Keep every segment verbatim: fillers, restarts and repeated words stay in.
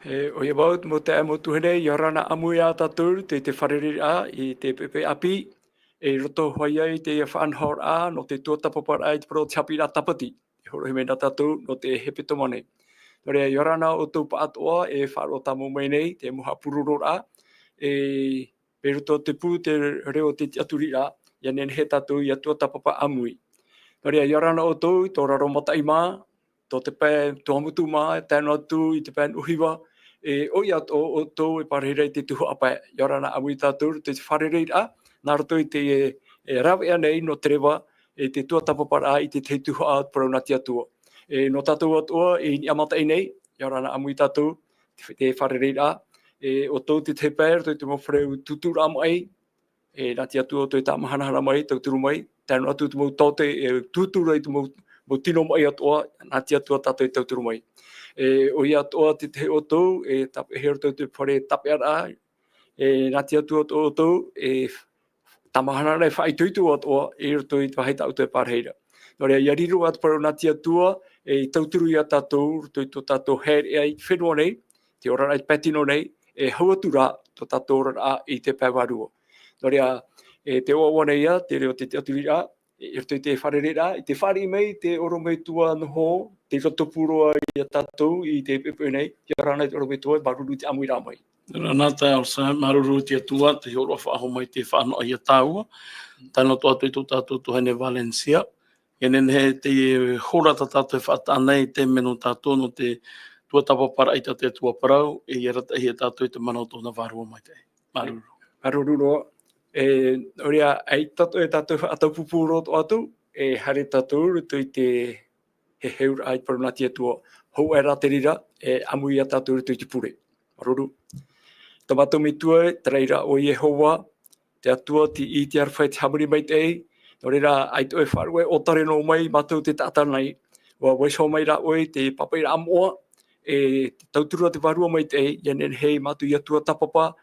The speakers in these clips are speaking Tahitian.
E, ʻoia mau, te mau taeaʻe, mau tuahine, ʻia ora na ʻāmui ā tātou i te, te fārereiraʻa i te poʻipoʻi ʻāpī, e i roto hoʻi i te faʻanahoraʻa nō te tuatāpaparaʻa i te parau o te haʻapiʻiraʻa Tāpati, e hōroʻahia mai nā tātou nō te hepetoma nei. Nō reira, ʻia ora na ʻoutou pāʻatoʻa e faʻaroʻo tāmau mai nei, te mau haʻapurororaʻa, e, i roto i te pū, te reo o te tiʻaturiraʻa, ʻia nehenehe tātou ʻia tuatāpapa ʻāmui. Nō reira, ʻia ora na ʻoutou i tō Raro Mataʻi mā, tō te pae Tuamotu mā, e tae noa atu i te pae Nuʻu Hiva, e, ʻoia atoʻa ʻoutou e pārahi ra i te tuhaʻa pae. ʻIa ora na ʻāmui tātou i te fārereiraʻa, nā roto i te, e, e, rāveʻa nei nō te reva, e, te tuatāpaparaʻa i te tahi tuhaʻa parau nā te Atua. E, nō tātou atoʻa, e, i niʻa mataʻi nei, ʻia ora na ʻāmui tātou, te, te fārereiraʻa, e, ʻoutou te tahi pae, roto i te mau fare tūtūraʻa maʻi, e, nā te Atua ʻoutou e tāmahanahana mai, tauturu mai, tae noa atu te mau taote, e, tūtū ra i te mau, mau tino maʻi atoʻa, nā te Atua tātou e tauturu mai. E, ʻoia atoʻa te tahi ʻoutou, e, tāpeʻahia i roto i te fare tāpeʻaraʻa, e, nā te Atua atoʻa ʻoutou, e, tāmahana nei faʻaitoito atoʻa, i roto i te vāhi tā ʻoutou e pārahi ra. Nō reira, ʻia riro atu parau nā te Atua, e, i tauturu ia tātou, i roto i tō tātou haereʻa i te fenua nei, te oraraʻa i te pae tino nei, e hau atu rā tō tātou oraraʻa i te pae vārua. Nō reira, e, te ʻoaʻoa nei ïa, te reo o te tiʻaturiraʻa, e, i roto i te fārereiraʻa, i te fāriʻi mai te ʻorometua Noho, tei rotopū roa ia tātou i te poʻipoʻi nei, ʻia ora na i te ʻorometua, māuruuru i te ʻāmuiraʻa mai. Ora na taeaʻe Sam, māuruuru i te Atua, te hōroʻa faʻahou mai, te faʻanaho ia tāua, tae noa atu i tō tātou tuahine Valencia, ʻia nehenehe te hora tā tātou e faʻataʻa nei, te mea nō tātou nō te tuatāpaparaʻa i tā te Atua parau, e ʻia arataʻihia tātou i te mana o tōna Vārua Maitaʻi. Māuruuru. Māuruuru roa. E, nō reira, ʻaita atoʻa e tātou faʻataupupū roa atoʻa atu, e haere tātou i roto i te heheuraʻa i te parau nā te Atua, hou aʻe rā te reira, e ʻāmui ia tātou i roto i te pure. Māuruuru. Tō mātou Metua, terā rā ʻo Iehova, te Atua, te ʻĪteraʻa, te Hāmani Maitaʻi, nō reira, ʻaita ʻoe e faʻaruʻe ʻōtare noa mai ia mātou te taʻata nei, ʻua vaiiho mai rā ʻoe te pāpaʻiraʻa moʻa, e te tauturu a te Vārua Maitaʻi, ʻia nehenehe mātou ʻia tuatāpapa,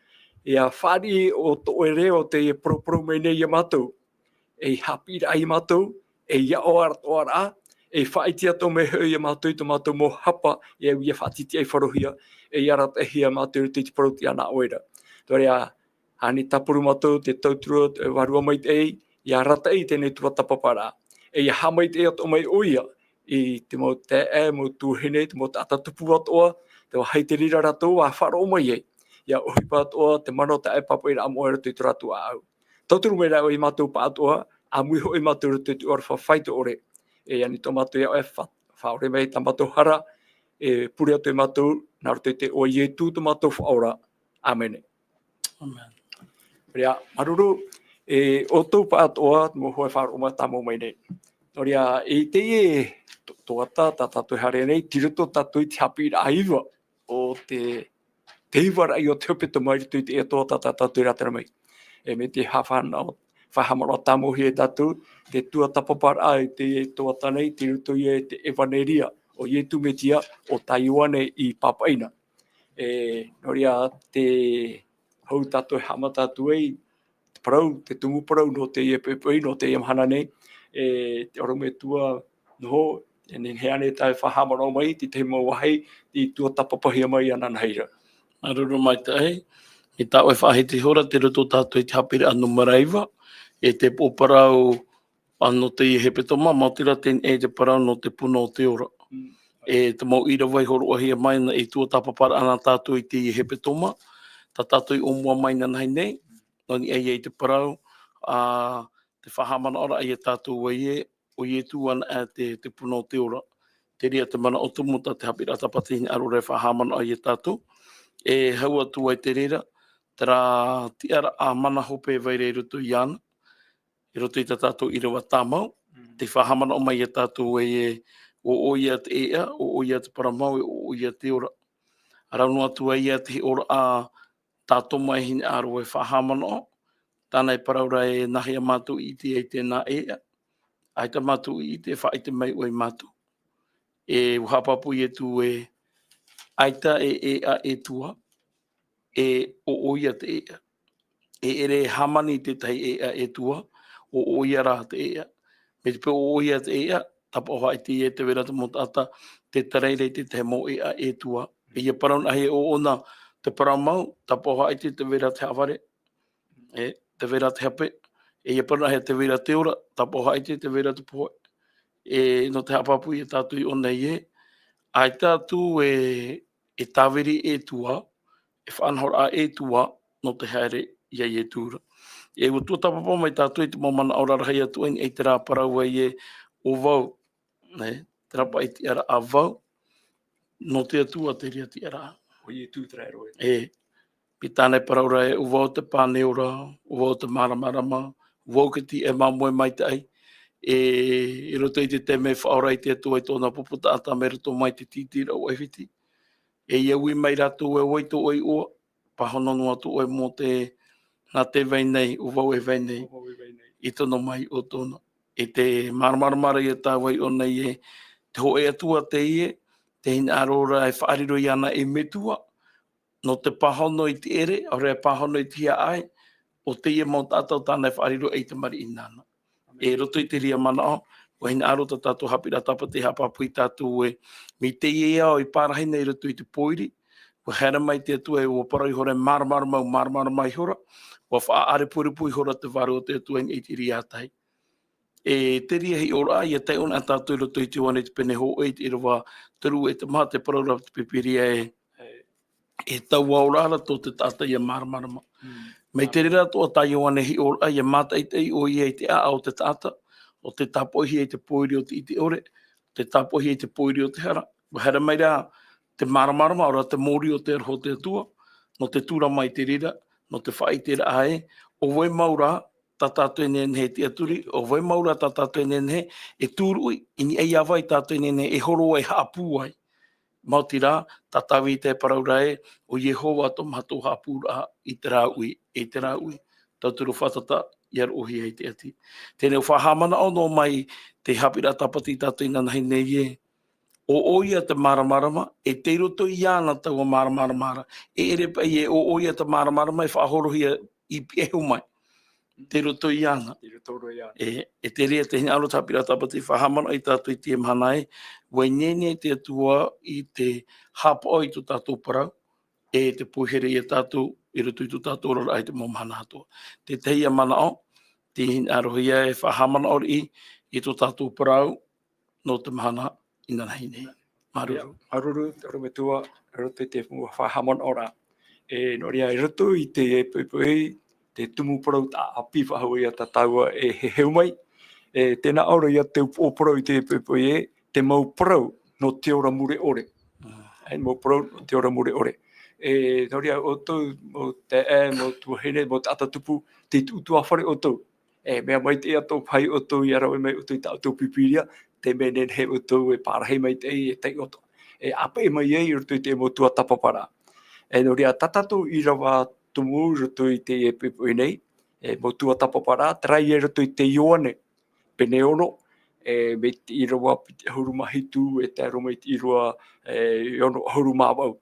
ʻia fāriʻi ʻo tō ʻoe reo tei poroporo mai nei ia mātou, ei haʻapiʻiraʻa ia mātou, ei aʻo arataʻi ra, ei faʻaʻite atoʻa mai hoʻi ia mātou i tō mātou mau hapa, e au ʻia faʻatitiʻaifaro hia, e ʻia arataʻihia mātou i te parau tiʻa nā ʻoe ra. Nō reira, ani tāpuru mātou te tauturu a te Vārua Maitaʻi, ʻia arataʻi i teie tuatāpaparaʻa. E ʻia haʻamaitaʻi atoʻa mai ʻoia, i te mau taeaʻe, mau tuahine, te mau taʻata tupu atoʻa, te vāhi te reira rātou ʻua faʻaroʻo mai ai. ʻIa ʻohipa atoʻa te mana o te pāpaʻiraʻa moʻa i roto i tō rātou ʻāʻau. Tauturu mai rā ʻoe ia mātou pāʻatoʻa, ʻāmui hoʻi mātou i roto i te ʻōroʻa faʻaitoito. E ani tō mātou iā ʻoe, fa-, faʻaʻore mai tā mātou hara, e pure atu ia mātou, nā roto i te iʻoa o Ietu tō mātou Faʻaora. ʻĀmene. ʻĀmene. Nō reira, māuruuru, e ʻoutou pāʻatoʻa, mau hoa e faʻaroʻo mai tāmau mai nei. Nō reira, i teie to-, tuatāpapa tā tātou e haere nei, tei roto tātou i te haʻapiʻiraʻa iva o te, te ivaraʻa o te hepetoma i roto i teie tuatāpapa tā tātou e rātere mai. E mai te haʻafāna-, faʻahaʻamanaʻo tāmau hia e tātou, te tuatāpaparaʻa i teie tuatāpapa nei, tei roto ia i te ʻEvaneria o Ietu Metia, ʻo tā Ioane i pāpaʻi na. E, nō reira, te hau tātou e haʻamata atu ai, te parau, te tumu parau nō teie poʻipoʻi, nō teie mahana nei, e, te ʻorometua Noho, e nehenehe ānei tāʻu e faʻahaʻamanaʻo mai, te tahi mau vāhi, i tuatāpapahia mai ananahi ra. Māuruuru maitaʻi, i tā ʻoe e faʻahiti iho ra, tei roto tātou i te haʻapiʻiraʻa nūmera iva, e te pō parau, ā, nō teie hepetoma, maoti rā teie nei te parau nō te puna o te ora. Mm. E te mau ʻīrava i hōroʻahia mai na i tuatāpaparaʻa nā tātou i teie hepetoma, tā tātou i ʻōmua mai ananahi nei, nō niʻa ia i te parau, ā, te faʻahaʻamanaʻoraʻa ia tātou ē, ʻo Ietu anaʻe te, te puna o te ora. Te reira te manaʻo tumu tā te haʻapiʻiraʻa Tāpati e hinaʻaro ra e faʻahaʻamanaʻo ia tātou. E hau atu ai te reira, terā tiʻaraʻa mana hope e vai ra i roto iāna, i roto i tā tātou ʻīrava tāmau, mm, tei faʻahaʻamanaʻo mai ia tātou ē, ʻo ʻoia te ʻēʻa, ʻo ʻoia te parau mau, e ʻo ʻoia te ora. Rau noa atu ai ia te ʻīrava tātoma e hinaʻaro e faʻahaʻamanaʻo, tāna e parau ra ē, nāhea mātou i ʻite ai i teie ʻēʻa, ʻaita mātou i ʻite, faʻaʻite mai ʻoe ia mātou. E ʻua haʻapāpū Ietu ē, ʻaita e ʻēʻa e tuaʻa, e ʻo ʻoia te ʻēʻa. E ʻere e hāmani i te tahi ʻēʻa e tuaʻa, ʻo ʻoia rā te ʻēʻa. Mai te peu ʻo ʻoia te ʻēʻa, tāpaʻo faʻaʻite ia te vai ra te mau taʻata, tē tarai ra i te tahi mau ʻēʻa e tuaʻa. ʻEia parau nā hea ʻoʻona te parau mau, tāpaʻo haʻaite te vai ra te haʻavare, e, te vai ra te hape, ʻeia parau nā hea te vai ra te ora, tāpaʻo haʻaite te vai ra te pohe. E, nō te haʻapāpū ia tātou i ʻō nei ē, ʻaita atu e, e tāviri e tua, e faʻanahoraʻa e tua, nō te haere ia Ietu ra. E, ʻua tuatāpapa mai tātou i te mau manaʻo rarahi atu ai, i terā parau ai ē, ʻo vau, e, terā paʻi tiʻaraʻa vau, nō te Atua te reira tiʻaraʻa. ʻO Ietu terā e roaʻa. E, i tāna e parau ra ē, ʻo vau te pane ora, ʻo vau te māramarama, ʻo vau te tiʻa e māmoe maitaʻi, e, i roto i te taime e faʻaora ai te Atua i tōna pupu taʻata mai roto mai te tītīraʻa o ʻAifiti. E ʻia ui mai rātou ē, ʻo vai tō ʻoe iʻoa, pāhono noa atu ʻoe mō te, nā te vai nei, ʻo vau e vai nei, ʻO vau e vai nei. i tōna mau iʻoa tōna. E te māramarama ra ia tāua i ʻō nei ē, te hōʻē Atua teie, tē hinaʻaro ra e faʻariro iāna ei metua, nō te pāhono i te ʻere, ʻaore rā pāhono i te hiaʻai, ʻo teie mau taʻata ʻo tāna e faʻariro ei tamariʻi nāna. E roto i te reira manaʻo, ʻua hinaʻaro tā tātou haʻapiʻiraʻa tāpati e haʻapāpū ia tātou ē, mai teie ao i pārahi nei i roto i te pōiri, ʻua haere mai te Atua ē ʻua parau ihora e māramarama, ʻua māramarama ihora, ʻua faʻaʻarepurepu ihora te vārua o te Atua i te reira tahi. E te reira hiʻoraʻa, ʻia taiʻo na tātou i roto i te Ioane te pene hōʻē i te ʻīrava toru e te maha, tē parau ra te Pīpīria ē, e taua ora ra tō te taʻata ʻia māramarama. Mm. Mai te reira atoʻa tā Ioane hiʻoraʻa, ʻia mātaʻitaʻi ʻoia i te ʻāʻau o te taʻata, ʻo tē tāpoʻihia i te pōiri o te ʻite ʻore, tē tāpoʻihia i te pōiri o te hara. ʻUa haere mai rā te māramarama, ʻaore rā te mōrī o te aroha o te Atua, nō te tūrama i te reira, nō te faʻaʻiteraʻa ē, ʻo vai mau rā, tā tātou e nehenehe e tiʻaturi, ʻo vai mau rā tā tātou e nehenehe e tūruʻi, i niʻa iā vai tātou e nehenehe e horo ai, haʻapū ai. Maoti rā, tā Tāvita e parau ra ē, ʻo Iehova tō mātou haʻapūraʻa i terā uʻi, i terā uʻi. Tauturu fātata, ʻia roʻohia i te ʻati. Teie nei ʻua faʻahaʻamanaʻo noa mai te haʻapiʻiraʻa tāpati ia tātou inanahi nei ē, ʻo ʻoia te māramarama, e tei roto iāna taua māramarama ra. E ʻere paʻi ē, ʻo ʻoia te māramarama e faʻahorohia i pihaʻi iho mai. Tei roto iāna. Tei roto iāna. E, e te reira tē hinaʻaro te haʻapiʻiraʻa tāpati e faʻahaʻamanaʻo ia tātou i teie mahana ē, ʻua ineine te Atua i te haʻapaʻo i tō tātou parau, e te poihere ia tātou i roto i tō tātou oraraʻa i te mau mahana atoʻa. Te tahi ia manaʻo, tē hinaʻarohia e faʻahaʻamanaʻo riʻi i tō tātou parau nō te mahana inanahi nei. Māuruuru. Ia, māuruuru, te ʻorometua, i roto i te mau faʻahaʻamanaʻoraʻa. E, nō reira, i roto i teie poʻipoʻi, te tumu parau tāʻāpī faʻahou ïa tā tāua e heheu mai. E, tē nā ʻō ra ïa te upoʻo parau i teie poʻipoʻi ē, te mau parau nō te ora mure ʻore. Mm. E, mau parau nō te ora mure ʻore. E, nō reira, ʻoutou, mau taeaʻe, mau tuahine, mau taʻata tupu, tei tuʻutuʻu ʻāfare ʻoutou. E, mea maitaʻi atoʻa paʻi ʻoutou ʻia rave mai ʻoutou i tā ʻoutou Pīpīria, te mea nehenehe ʻoutou e pārahi maitaʻi, e taiʻo atoʻa. E ʻāpeʻe mai ai i roto i te mau tuatāpaparaʻa. E, nō reira, tā tātou ʻīrava tumu i roto i teie poʻipoʻi nei, e, mau tuatāpaparaʻa, terā ïa i roto i te Ioane, pene ono, e, mai te ʻīrava piti ʻahuru mā hitu, e tae roa mai i te ʻīrava, e, ono ʻahuru mā vaʻu.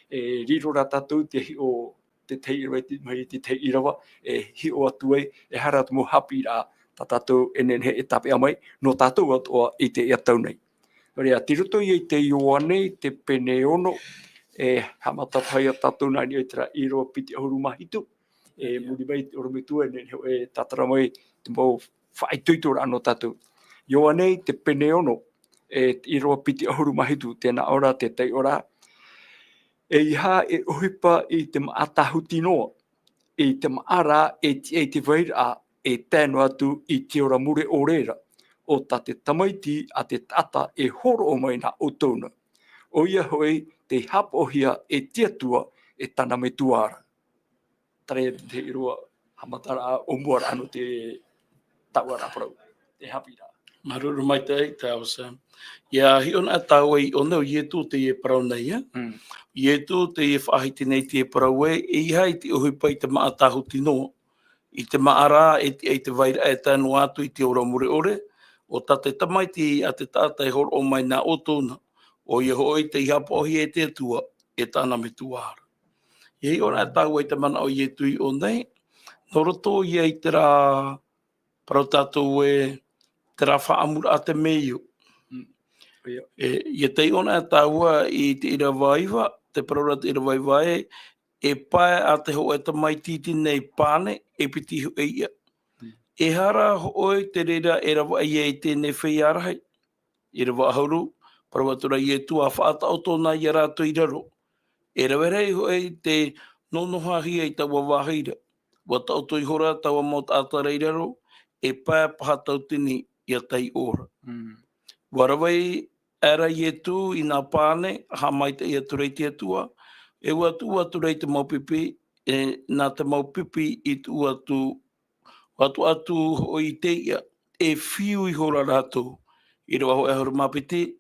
E, riro rā tātou te hiʻo, te tahi ʻīrava i te, mai te tahi ʻīrava, e hiʻo atu ai, e aha rā te mau haʻapiʻiraʻa, tā tātou e nehenehe e tāpeʻa mai, nō tātou atoʻa i teie tau nei. Nō reira, tei roto ïa i te Ioane, te pene ono, e haʻamata paʻi ïa tātou nā niʻa i terā ʻīrava piti ʻahuru mā hitu, e, ia, muri mai te ʻorometua e nehenehe e tātara mai te mau faʻaitoitoraʻa nō tātou. Ioane te pene ono, e, te ʻīrava piti ʻahuru mā hitu, tē nā ʻō ra te taiʻoraʻa. ʻEiaha e ʻohipa i te māʻa tāhuti noa, i te māʻa rā e tiʻa i te vairaʻa e tae noa atu i te ora mure ʻore ra, ʻo tā te Tamaiti a te taʻata e hōroʻa mai nā ʻoutou na. ʻOia hoʻi, tei haʻapaʻohia e te Atua e tāna metua ra. Terā te ʻīrava haʻamataraʻa, ʻōmuaraʻa nō te taua ra parau, te haʻapiʻiraʻa. Māuruuru maitaʻi, taeaʻe Sam. ʻIa hiʻo na tāua i ʻō nei, ʻo Ietu teie e parau nei, ē? Mm. Ietu teie e faʻahiti nei teie e parau ē, ʻeiaha i te ʻohipa i te māʻa tāhuti noa, i te māʻa rā e tiʻa i te vairaʻa e tae noa atu i te ora mure ʻore, ʻo tā te Tamaiti a te taʻata e hōroʻa mai nā ʻoutou na, ʻoia hoʻi tei haʻapaʻohia e te Atua e tāna metua ra. ʻIa hiʻo na tāua i te manaʻo o Ietu i ʻō nei, nō roto ïa i terā parau tātou ē, terā faʻaʻamuraʻa te meio. Mm. ʻOia. E, ʻia taiʻo na tāua i te ʻīrava iva, te parau ra te ʻīrava ʻe vā ē, e pae a te hōʻē tamaiti iti nei pane, e piti hoʻi ia. Mm. E hara hoʻi te reira e ravaʻi ai tēnei feiā rahi. ʻĪrava ʻahuru, parau atu ra Ietu, ʻa faʻataʻo tōna ia rātou i raro. E rave rahi hoʻi te nonohahia i taua vāhi ra. ʻUa taʻoto ihora taua mau taʻata ra i raro, e pae paha tauatini ia taiʻo ra. Mm. ʻUa rave aʻera Ietu i nā pane, haʻamaitaʻi atu ra i te Atua, e ʻua tuʻu atu ra i te mau pipi, e nā te mau pipi i tuʻu atu, ʻua tuʻu atu hoʻi i te iʻa, e fiu ihora rātou. ʻĪrava hoʻi ʻahuru mā piti,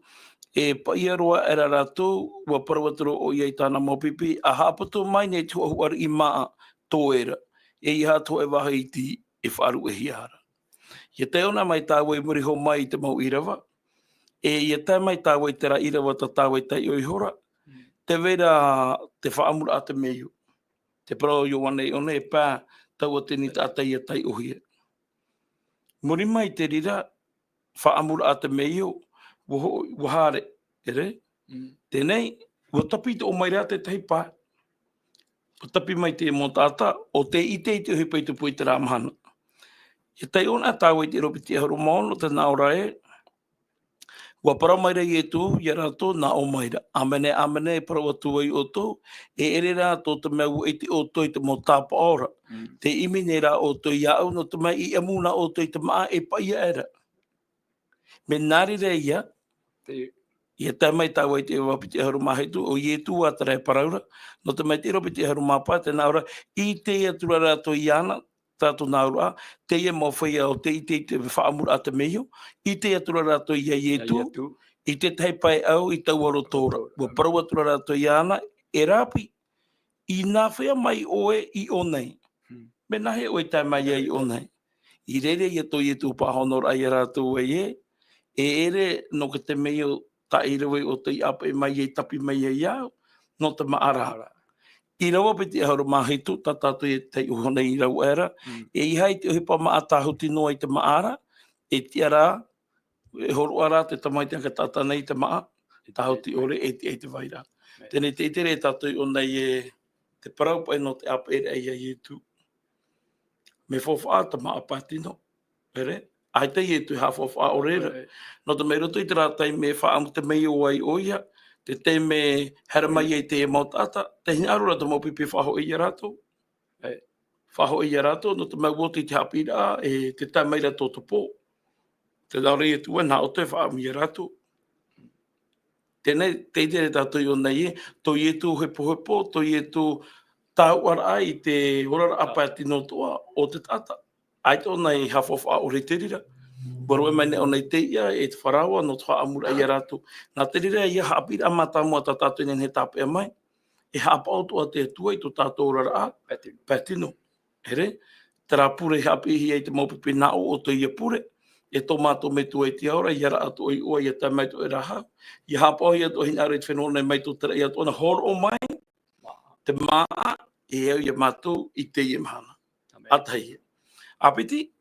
e paʻia roa aʻera rātou, ʻua parau atu ra ʻoia i tāna mau pipi, ʻa haʻaputu mai nei te huʻahuʻa riʻi māʻa, toe ra, e ʻeiaha atu hoʻi vāhi iti e faʻaruʻehia ra. ʻIa taiʻo na mai tāua i muri iho mai i te mau ʻīrava, e ʻia tae mai tāua i terā ʻīrava tā tāua i taiʻo ihora, tē vai ra te faʻaʻamuraʻa temeio. Te parau a Ioane i ʻō nei, e pae tauatini taʻata ia taiʻohia. Muri mai i te reira, faʻaʻamuraʻa temeio, ʻua ho-, ʻua haere, ʻere? Mm. Teie nei, ʻua tapi atoʻa mai ra te tahi pae. ʻUa tapi mai te mau taʻata, ʻo tē ʻite i te ʻohipa i tupu i terā mahana. ʻIa taiʻo na tāua i te ʻīrava piti ʻahuru mā ono, tē nā ʻō ra ē, ʻua parau mai ra Ietu ia rātou, nā ʻō mai ra. ʻĀmene, ʻāmene, e parau atu vau ia ʻoutou, e ʻere rā tō te mea ʻua ʻite ʻoutou i te mau tāpaʻo ra. Mm. Tē ʻimi nei rā ʻoutou iāʻu, nō te mea i ʻamu na ʻoutou i te māʻa e paʻia aʻera. Mea nā reira ïa, te ʻia tae mai tāua i te ʻīrava piti ʻahuru mā hitu, ʻo Ietu atoʻa e parau ra, nō te mea i te ʻīrava piti ʻahuru mā pae, tē nā ʻō ra, ʻite atu ra rātou iāna, tātou nā ʻō ra, teie mau feiā ʻo tē ʻite i te faʻaʻamuraʻa temeio, ʻite atu ra rātou ia Ietu, Ietu. I te tahi pae ʻau i taua roto ra. Roto ra. ʻUa parau atu ra rātou iāna, e Rabi, i nā fea mai ʻoe i ʻō nei? Hmm. Mea nāhea ʻoe i tae mai ai i ʻō nei? I reira ïa tō Ietu pāhonoraʻa ia rātou ē, e ʻere nō te temeio tā ʻīrava ʻo tei ʻāpeʻe mai ai, tapi mai ai iāʻu, nō te māʻa ra. ʻĪrava piti ʻahuru mā hitu, tā tātou e taiʻo iho nei i rave aʻera, Mm. e ʻeiaha te ʻohipa māʻa tāhuti noa i te māʻa ra, e tiʻa ra, e hōroʻa rā te tamaiti ʻa te taʻata nei i te māʻa, tāhuti ʻore e tiʻa i te vai ra. Right. Teie nei tē ʻite ra tātou i ʻō nei ē, te parau paʻi nō te ʻāpeʻeraʻa ia Ietu. Mea faufaʻa te māʻa pae tino. ʻEre? ʻAita Ietu e haʻafaufaʻa ʻore ra. Right. Nō te mea i roto i terā taime e faʻaʻamu temeio ai ʻoia, te taime e haere mai ai te mau taʻata, tē hinaʻaro ra te mau pipi e faʻahoʻi ia rātou. E, faʻahoʻi ia rātou, nō te mea ʻua oti te haʻapiʻiraʻa, e, tē tae mai ra tō te pō. Tē nā ʻō ra Ietu ē, nā ʻoutou e faʻaʻamu ia rātou. Teie nei, tē ʻite ra tātou i ʻō nei ē, tō Ietu hepohepo, tō Ietu taoʻaraʻa i te oraraʻa pae tino atoʻa o te taʻata. ʻAita ʻōna i haʻafaufaʻa ʻore i te reira. ʻUa rave mai nei ʻōna i te iʻa, e te faraoa, nō te faʻaʻamuraʻa ia rātou. Nā te reira ïa haʻapiʻiraʻa mātāmua tā tātou e nehenehe e tāpeʻa mai. E haʻapaʻo atoʻa te Atua i tō tātou oraraʻa pae tino. Pae tino. ʻEre, terā pure i haʻapiʻihia ai te mau pipi nā ʻō ʻo teie pure, e tō mātou Metua i te ao ra, ʻia raʻa atoʻa iʻoa, ʻia tae mai atoʻa e rāhau, ʻia haʻapaʻohia atoʻa hinaʻaro i te fenua nei mai tō te raʻi atoʻa na hōroʻa mai, te māʻa, e au ia mātou i teie mahana. ʻĀmene. ʻA tahi. ʻA piti,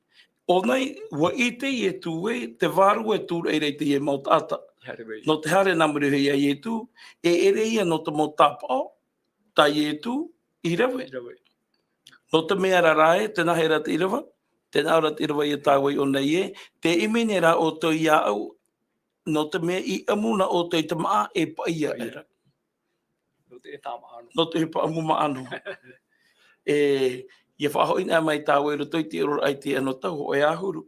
ʻōna i, ʻua ʻite Ietu ē, te vārua e tūraʻi ra i teie mau taʻata. Haere mai. Nō te haere nā muri iho ia Ietu, e ʻere ïa nō te mau tāpaʻo, tā Ietu i rave. I rave. Nō te mea ra rā ē, tē nāhea ra te ʻīrava, tē nā ʻō ra te ʻīrava ia tāua i ʻō nei ē, tē ʻimi nei rā ʻoutou iāʻu, nō te mea i ʻamu na ʻoutou i te māʻa e paʻia Paʻia. aʻera. Nō te tāmaʻa noa. Nō te paʻamu māʻa noa. E, ʻia faʻahoʻi na mai tāua i roto i te ʻororaʻa i te anotau, hōʻē ʻahuru.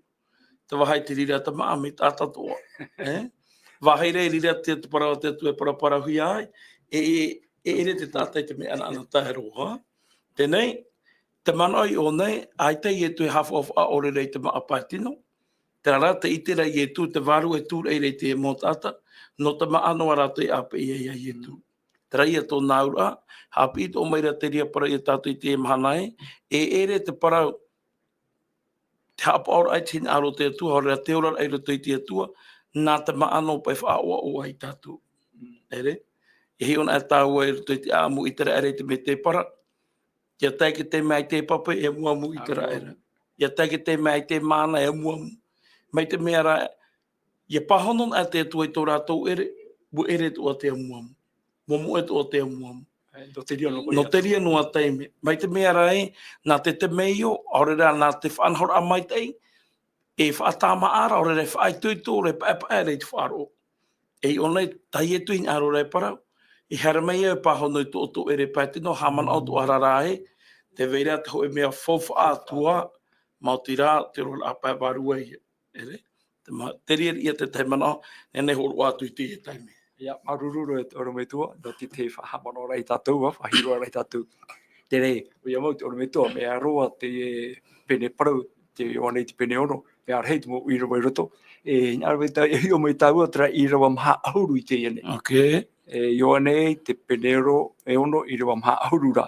Te vāhi te reira te māʻa mai taʻata atoʻa. E? Vāhi ra e reira te, te parau a te Atua e paraparauhia ai. E, e, e ʻere te taʻata i te mea ʻanaʻanatae roa. Teie nei, te manaʻo i ʻō nei, ʻaita Ietu e haʻafaufaʻa ʻore ra i te māʻa pae tino. Terā rā, tē ʻite ra Ietu, te vārua e tūraʻi ra i te mau taʻata, nō te māʻa noa rātou e ʻāpeʻe ai ia Ietu. Terā ïa tōna auraʻa, haʻapiʻi atoʻa mai ra te reira parau ia tātou i teie mahana ē, e ʻere te parau, te haʻapaʻoraʻa i te hinaʻaro o te Atua, ʻaore rā te oraraʻa i roto i te Atua, nā te māʻa noa paʻi e faʻaʻoaʻoa ia tātou. ʻEre? E hiʻo na tāua i roto i te ʻāʻamu ʻĪteraʻera i te mētēpara, ʻia tae i te taime ʻaita e pape, e amuamu ʻĪteraʻera. Amuamu. ʻIa tae i te taime ʻaita e māna, e amuamu. Mai te mea rā, ʻia pāhono na te Atua i tō rātou ʻere, ʻua ʻere atoʻa te amuamu. momoʻe atoʻa te amuamu. Nō te reira noa taime. Mai te mea rā ē, nā te temeio, ʻaore rā nā te faʻanahoraʻa maitaʻi, e faʻatāmāʻa ra, ʻaore rā e faʻaitoito, ʻaore rā e paʻepaʻe ra i te faʻaroʻo. E i ʻō nei, tā Ietu i hinaʻaro ra e parau, e haere mai au e pāhono i tō ʻoutou ʻere pae tino, haʻamanaʻo atoʻa ra ē, tē vai ra te hōʻē mea faufaʻa atu ā, maoti rā, te oraraʻa pae vārua ïa. ʻEre, te ma-, te reira ïa te tahi manaʻo, nehenehe e hōroʻa atu i teie taime. ʻIa, māuruuru e te ʻorometua, nō te, te faʻahaʻamanaʻo ra ia tātou, ā, faʻahiroraʻa ia tātou. Terā, ʻoia mau te ʻorometua, mea roa te pene parau, te Ioane i te pene ono, mea rahi te mau ʻīrava i roto. E, nā reira, e hiʻo mai tāua terā ʻīrava maha ʻahuru i teie nei. Ok. E, Ioane i te pene ro-, e ono ʻīrava maha ʻahuru ra.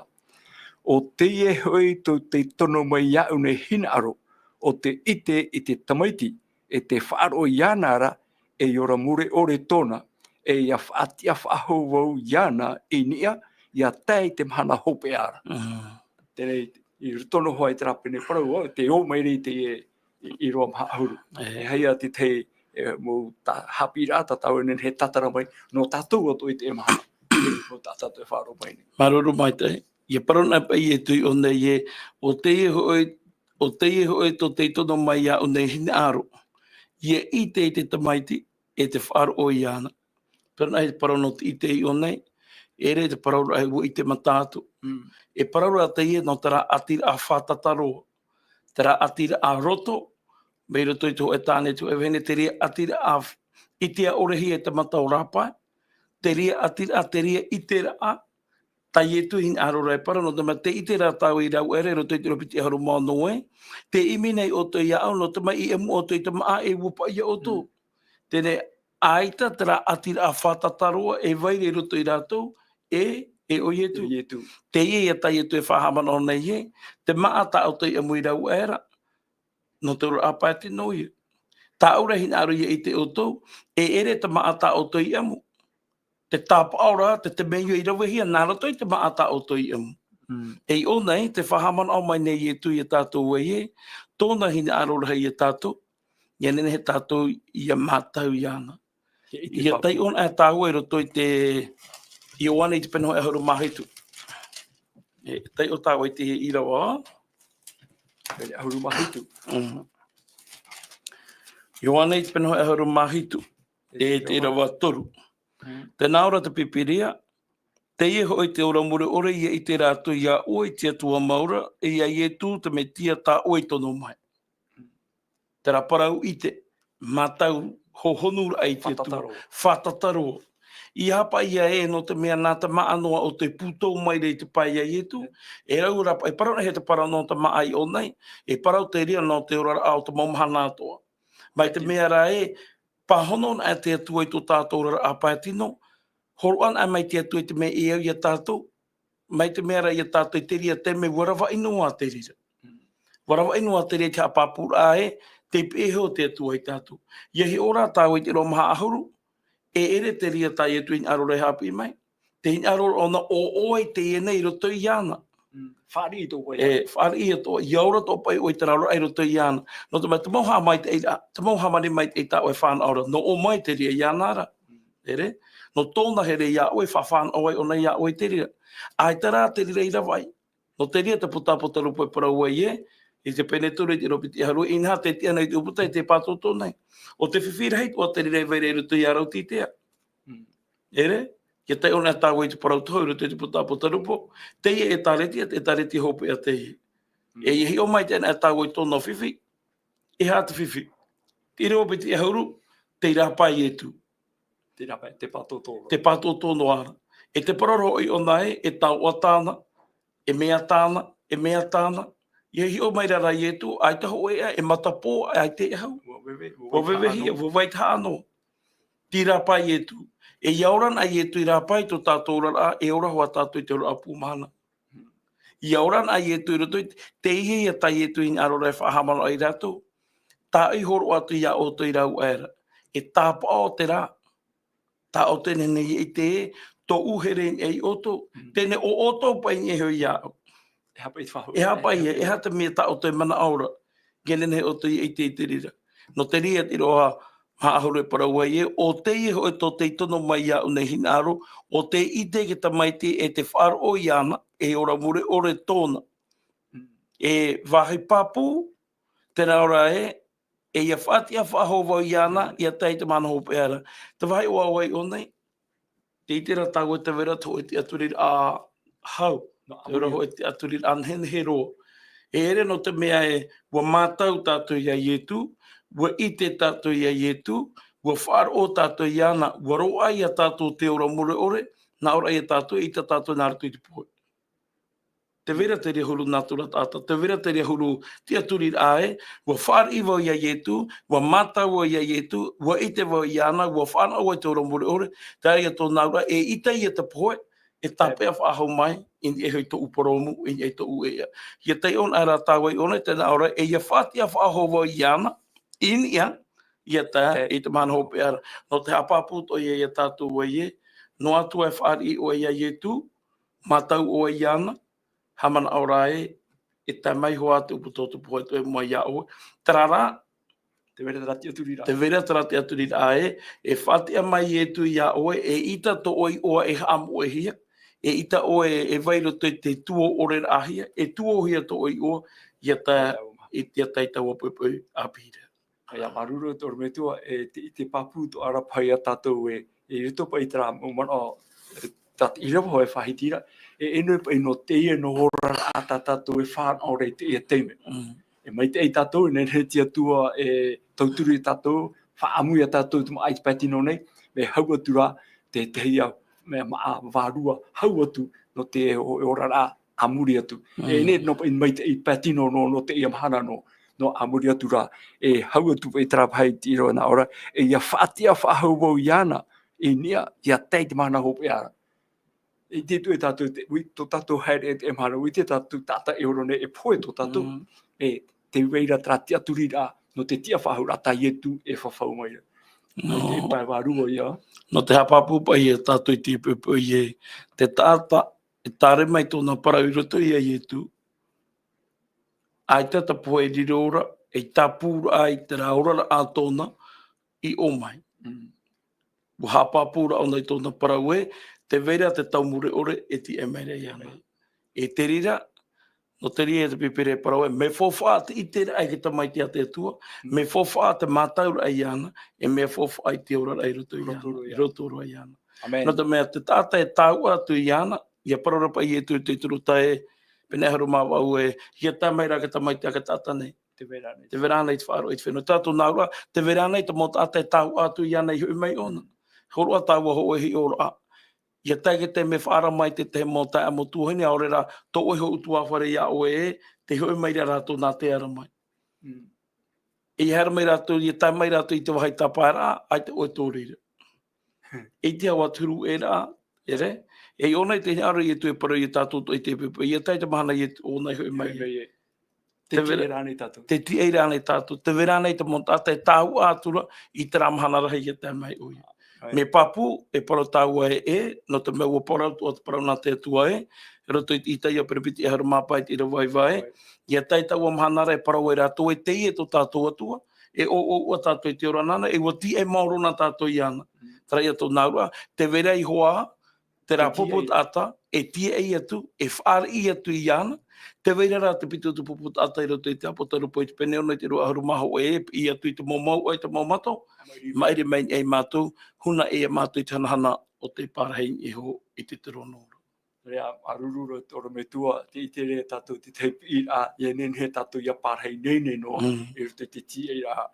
ʻO teie hoʻi tō te tono mai iāʻu nei hinaʻaro, ʻo te ʻite i te Tamaiti, e te faʻaroʻo iāna ra, e ora mure ʻore tōna, e ʻia faʻatiʻa faʻahou vau iāna i niʻa, ʻia tae i te mahana hopeʻa ra. Mm. Terā, i roto noa i terā pene parau, ā, tē ō mai ra i te, i, i roa maha ʻahuru. E. E aha ïa te tahi, e, mau ta-, haʻapiʻiraʻa tā tāua e nehenehe e tātara mai, nō tātou atoʻa i teie mahana. Nō tā tātou e faʻaroʻo mai nei. Māuruuru maitaʻi. ʻIa parau anaʻe paʻi Ietu i ʻō nei ē, ʻo teie hoʻi, ʻo teie hoʻi tō te tono mai iāʻu nei hinaʻaro. ʻIa ʻite i te Tamaiti, e te faʻaroʻo iāna. Parau anaʻe, parau nō te ʻite i ʻō nei, ʻeʻere te parau ra e ʻua ʻite mata atu. Mm. E parau ra teie nō terā ʻatiraʻa fātata roa. Terā ʻatiraʻa roto, mai roto i te hōʻē tāne, te hōʻē vahine, terā ʻatiraʻa f-, ʻitea ʻore hia e te mata o rāpae, terā ʻatiraʻa, terā ʻiteraʻa, tā Ietu i hinaʻaro ra e parau, nō te mea tē ʻite ra tāua i rāveʻa ra i roto i te ʻīrava piti ʻahuru mā ono ē, tē ʻimi nei ʻoutou iāʻu, nō te mea i ʻamu ʻoutou i te māʻa e ʻua paʻi ia ʻoutou. Mm. Teie nei, ʻaita terā ʻatiraʻa fātata roa e vai ra i roto ia rātou, e, e ʻo Ietu. ʻO Ietu. Teie ïa tā Ietu e faʻahaʻamanaʻo nei ē, te māʻa tā ʻoutou i ʻamu i rāveʻa ra, nō te oraraʻa pae tino ïa. Tāʻu ra e hinaʻaro ïa i ʻite ʻoutou, e ʻere te māʻa tā ʻoutou i ʻamu. Te tāpaʻo ra, te, te mea ïa i ravehia, nā roto i te māʻa tā ʻoutou i ʻamu. Mm. E i ʻō nei, tē faʻahaʻamanaʻo mai nei Ietu ia tātou ē, tōna hinaʻaro rahi ia tātou, ʻia nehenehe tātou ʻia mātau iāna. ʻIa ʻite. ʻIa taiʻo anaʻe tāua i roto i te Ioane i te pene hōʻē ʻahuru mā hitu. E taiʻo tāua i te ʻīrava. Pene ʻahuru mā hitu. Mm. Ioane i te pene hōʻē ʻahuru mā hitu. E te ʻīrava toru. Mm. Tē nā ʻō ra te Pīpīria, teie hoʻi te ora mure ʻore ʻia ʻite rātou iā ʻoe i te Atua mau ra, e iā Ietu te Metia tā ʻoe i tono mai. Terā parau ʻite, mātau, hohonu ra i te Atua. Fātata roa. Fātata roa. ʻIa paʻi ïa ē, nō te mea nā te māʻa noa ʻoutou e pūtō mai ra i te pae iā Ietu. E rau ra, e parau nei, e te parau nō te māʻa i ʻō nei, e parau te reira nō te oraraʻa o te mau mahana atoʻa. Mai te mea ra ē, pāhono anaʻe te Atua i tō tātou oraraʻa pae tino, hōroʻa anaʻe mai te Atua i te mea e au ia tātou, mai te mea ra ia tātou i te reira taime ʻua ravaʻi noa te reira. Mm. ʻUa ravaʻi noa te reira i te haʻapāpūraʻa ē, tei pihaʻi iho te Atua ia tātou. ʻIa hiʻo rā tāua i te ʻīrava maha ʻahuru, e ʻere te reira tā Ietu i hinaʻaro ra e haʻapiʻi mai. Tē hinaʻaro ra ʻōna ʻo ʻoe i teie nei i roto iāna. Mm. Fāriʻi atoʻa paʻi. E, fāriʻi atoʻa, ʻia ora atoʻa paʻi ʻoe i terā oraraʻa i roto iāna. Nō te mea te mau haʻamaitaʻiraʻa, te mau hāmani maitaʻi tā ʻoe e fānaʻo ra, nō ʻō mai te reira iāna ra. Mm. ʻEre, nō tōna here iā ʻoe, faʻafānaʻo ai ʻōna iā ʻoe i te reira. ʻAita rā te reira i ravaʻi. Nō te reira te Puta Apotarupo e parau ai ē, i te pene toru i te ʻīrava piti ʻahuru, inaha tē tiʻa nei te ʻūputa e tē pātōtō nei. ʻO te fifi rahi atoʻa te reira e vai ra i roto iā Raotitea. Mm. ʻEre, ʻia taiʻo anaʻe tāua i te parau tohu i roto i te Puta Apotarupo, teie ʻētāretia, te ʻētāretia hopeʻa teie. Mm. E ʻia hiʻo maitaʻi anaʻe tāua i tōna fifi, e aha te fifi? Te ʻīrava piti ʻahuru, tei rāpae Ietu. Tē rāpae, tē pātōtō ra. Tē pātōtō noa ra. E te parau ra hoʻi ʻōna ē, e taoʻa tāna, e mea tāna, e mea tāna. ʻIa hiʻo mai ra ra Ietu, ʻaita hōʻē ʻā, e matapō, ʻaita e ʻahu. ʻUa veve, ʻua vevehia, ʻua vai tahaʻa noa. Tei rāpae Ietu. E ʻia ora anaʻe Ietu i rāpae i tō tātou oraraʻa, e ora hoʻi tātou i te oraraʻa pūmahana. ʻIa ora anaʻe Ietu i roto i te, teie ïa tā Ietu i hinaʻaro ra e faʻahaʻamanaʻo ia rātou. Tāʻu i hōroʻa atu iā ʻoutou i rāveʻa ra. E tāpaʻo terā. Tā ʻoutou e nehenehe e ʻite ē, tōʻu here i niʻa ia ʻoutou. Mm. Teie nei ʻo ʻoutou paʻi i niʻa iho iāʻu. E aha paʻi te faʻahou-, e aha paʻi, e aha te mea tā ʻoutou e manaʻo ra. ʻIa nehenehe ʻoutou e ʻite i te reira. Nō te reira te ʻīrava, Maha ʻahuru e parau ai ē, ʻo teie hoʻi tō tei tono mai iāʻu nei hinaʻaro, ʻo tē ʻite e te tamaiti e te faʻaroʻo iāna, e ora mure ʻore tōna. Mm. E vāhi pāpū, tē nā ʻō ra ē, e ʻia faʻatiʻa faʻahou vau iāna, Mm. ʻia tae i te mahana hopeʻa ra. Te vāhi ʻoaʻoa i ʻō nei, tē ʻite ra tāua te vai ra te hōʻē tiʻaturiraʻa hau. Nā Te vai ra ʻamuria. Hōʻē tiʻaturiraʻa nehenehe roa. E ʻere nō te mea ē, ʻua mātau tātou iā Ietu, ʻua ʻite tātou iā Ietu, ʻua faʻaroʻo tātou iāna, ʻua roaʻa ia tātou te ora mure ʻore, nā ʻō ra ia tātou, e ʻita tātou nā roto i te pohe. Te vai ra te reira huru nātura taʻata, te vai ra te reira huru tiʻaturiraʻa ē, ʻua fāriʻi vau iā Ietu, ʻua mātau vau iā Ietu, ʻua ʻite vau iāna, ʻua fānaʻo vau i te ora mure ʻore, terā ia tōna auraʻa, e ʻita ia te pohe, e tāpeʻa faʻahou mai, i niʻa hoʻi tōʻu purōmu, i niʻa i tōʻu ʻēʻa. ʻIa taiʻo anaʻe rā tāua i ʻō nei, tē nā ʻō ra, e ʻia faʻatiʻa faʻahou vau iāna, i niʻa, ʻia tae, Ē. i te mahana hopeʻa ra. Nō te haʻapāpū atoʻa ia, ia tātou ē, noa atu ā e fāriʻi ʻoe iā Ietu, mātau ʻoe iāna, haʻamanaʻo rā ē, e tae mai hoʻi te upoʻo tō te pohe atoʻa i mua iā ʻoe. Terā rā, Te vai ra terā tiʻaturiraʻa. te vai ra terā tiʻaturiraʻa ē, e faʻatiʻa mai Ietu iā ʻoe, e ʻita tō ʻoe iʻoa e haʻamoʻehia, e ʻita ʻoe e vai i roto i te tuō ʻoreraʻahia, e tuōhia tō ʻoe iʻoa, ʻia tae, Ia taua. i, ʻia tae i taua poʻipoʻi ʻāpī ra. ʻAita māuruuru te ʻorometua, e te, i te pāpū atoʻa ra paʻi ia tātou ē, i roto paʻi i terā mau manaʻo, e, tā te ʻīrava hoʻi e faʻahiti ra, e, e nō paʻi nō teie nō ora ra tā tātou e fānaʻo ra i teie taime. Mm. E maitaʻi tātou, e nehenehe te Atua e tauturu ia tātou, faʻaʻamu ia tātou i te māʻa i te pae tino nei, mea hau atu ra, te, te hia, mea māʻa vārua, hau atu, nō te o-, oraraʻa, a muri atu. Mm. E nehenehe nō paʻi maitaʻi pae tino nō, nō teie mahana nō, nō a muri atu ra, e hau atu paʻi terā paʻi te ʻīrava nā ʻō ra, e ʻia faʻatiʻa faʻahou vau iāna, i niʻa, ʻia tae i te mahana hopeʻa ra. E te tuʻu e tātou te, ui, tō tātou haere e te mahana, ui te tātou taʻata e ora nei e pohe tō tātou. Mm. E te vai ra terā tiʻaturiraʻa, nō te tiʻa faʻahou ra tā Ietu e fafau mai ra. Nō Nō te pae vārua ia. nō te haʻapāpū paʻi ia tātou i te poʻipoʻi ē, te taʻata, e tārema i tōna parau i roto ia Ietu. ʻAita te pohe e riro ra, e tāpū ra i terā oraraʻa tōna, i ʻō mai. Mm. ʻUa haʻapāpū ra ʻōna i tōna parau ē, te vai ra te tau mure ʻore e tīaʻi mai ra iāna. E te reira, nō te reira te pīpīria e parau ē, mea faufaʻa te ʻiteraʻa i te tamaiti a te Atua, Mm. mea faufaʻa te mātauraʻa iāna, e mea faufaʻa i te oraraʻa i roto iāna, Roto iāna. i roto roa iāna. Amen. Nō te mea te taʻata e tāuʻa atu iāna, ʻia parau ra paʻi Ietu i te Turu tae, pene ʻahuru mā vaʻu ē, ʻia tae mai ra te tamaiti a te taʻata nei. Te vai ra nei. Te vai ra nei te faʻaroʻo i te fenua. Tātou nā ʻō ra, te vai ra nei te mau taʻata e tāuʻa atu iāna i hoʻi mai ʻōna. Hōroʻa tāua hōʻē hiʻoraʻa. ʻIa tae i te taime e faʻaara mai te tahi mau taeaʻe mau tuahine, ʻaore rā, tō ʻoe hōʻē ʻutuāfare iā ʻoe ē, tē hoʻi mai ra rātou nā te ara mai. Mm. E haere mai rātou, ʻia tae mai rātou i te vāhi tāpaeraʻa, ʻaita ʻoe tō reira. E te hau atu huru e rā, ʻere? E ʻōna i te hinaʻaro Ietu e parau ia tātou atoʻa i te poʻipoʻi, ʻia tae i te mahana Ietu ʻōna i hoʻi mai. Hoʻi mai ē. Te Te vai ra tīaʻi ra nei tātou. Te tīaʻi ra nei tātou. Te vai ra nei te mau taʻata e tāuʻa atu ra i terā mahana rahi ʻia tae mai ʻoia. Right. Mea pāpū, e parau tāua ē, e, nō te mea ʻua parau atoʻa te parau nā te Atua ē, i roto i te Isaia pene piti ʻahuru mā pae i te ʻīrava vaiva ē, Right. ʻia tae i taua mahana ra e parau ai rātou ē, teie tō tātou Atua, e ʻō, ʻō, ʻō tātou i te ora nāna, e ʻua tīaʻi maoro na tātou iāna. Mm. Terā ia tōna auraʻa, te vai ra iho ā, terā Te pupu tīaʻi. taʻata, e tīaʻi atu, e fāriʻi atu iāna, te vai ra rā te piti o te pupu taʻata i roto i te Apotarupo i te pene ono i te ʻīrava ʻahuru mā hōʻē, e piʻi atu i te mau mouʻa, i te mau mato, Maʻiri. maʻiri mai nei mātou, huna e mātou i te hanahana o te pārahi iho i te terono. Terā, māuruuru te ʻorometua, tē ʻite ra tātou te tahi piʻiraʻa, ʻia nehenehe tātou ʻia pārahi nei nei noa, Mm. i roto i te tīaʻiraʻa,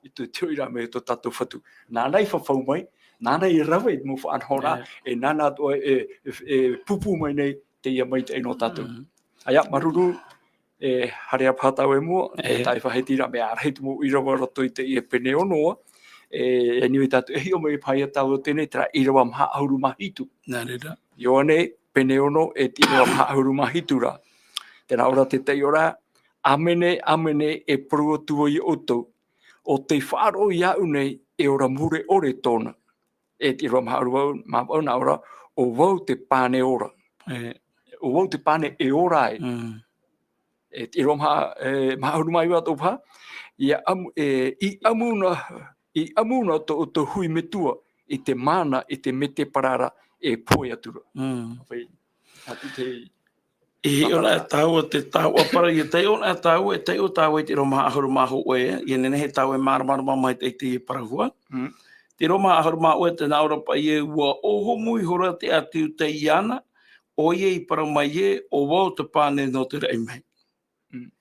i te tiʻairaʻa mai tō tātou Fatu. Nāna i fafau mai, nāna i rave i te mau faʻanahoraʻa, Ē. e nāna atoʻa e, e, e pūpū mai nei teie maitaʻi nō tātou. Mm. ʻAita, māuruuru, e, haere ā paha tāua i mua, Ē. e tae faʻahiti ra, mea rahi te mau ʻīrava roto i teie pene ono, e, anyway, tātou e hiʻo mai paha ia tāua teie nei, terā ʻīrava maha ʻahuru mā hitu. Nā reira. Ioane, pene ono, e te ʻīrava maha ʻahuru mā hitu ra. Tē nā ʻō ra te taiʻoraʻa, ʻĀmene, ʻāmene, e parau atu vau ia ʻoutou, ʻo tei faʻaroʻo iāʻu nei, e ora mure ʻore tōna. E te ʻīrava maha ʻahuru mā vaʻu, mā vaʻu nā ʻō ra, ʻo vau te pane ora. Ē. ʻO vau te pane e ora ai. Mm. E te ʻīrava maha, e, maha ʻahuru mā iva atoʻa paha, ʻia ʻamu, e, i ʻamu na, i ʻamu noa tō ʻoutou hui metua i te māna, i te mea te parau ra, e pohe atu ra. Mm. Pai, atu te I hiʻo na e tāua te taoʻa parau, ia taiʻo na e tāua, e taiʻo tāua i te ʻīrava maha ʻahuru mā hōʻē, ia nehenehe tāua e māramarama mai i te, i te parau hua. Mm. Te ʻīrava maha ʻahuru mā hōʻē, tē nā ʻō ra paʻi ē, ʻua ʻōhumu ihora te ʻĀti ʻo Iuta iāna, ʻoia i parau mai ē, ʻo vau te pane nō te raʻi mai. Mm.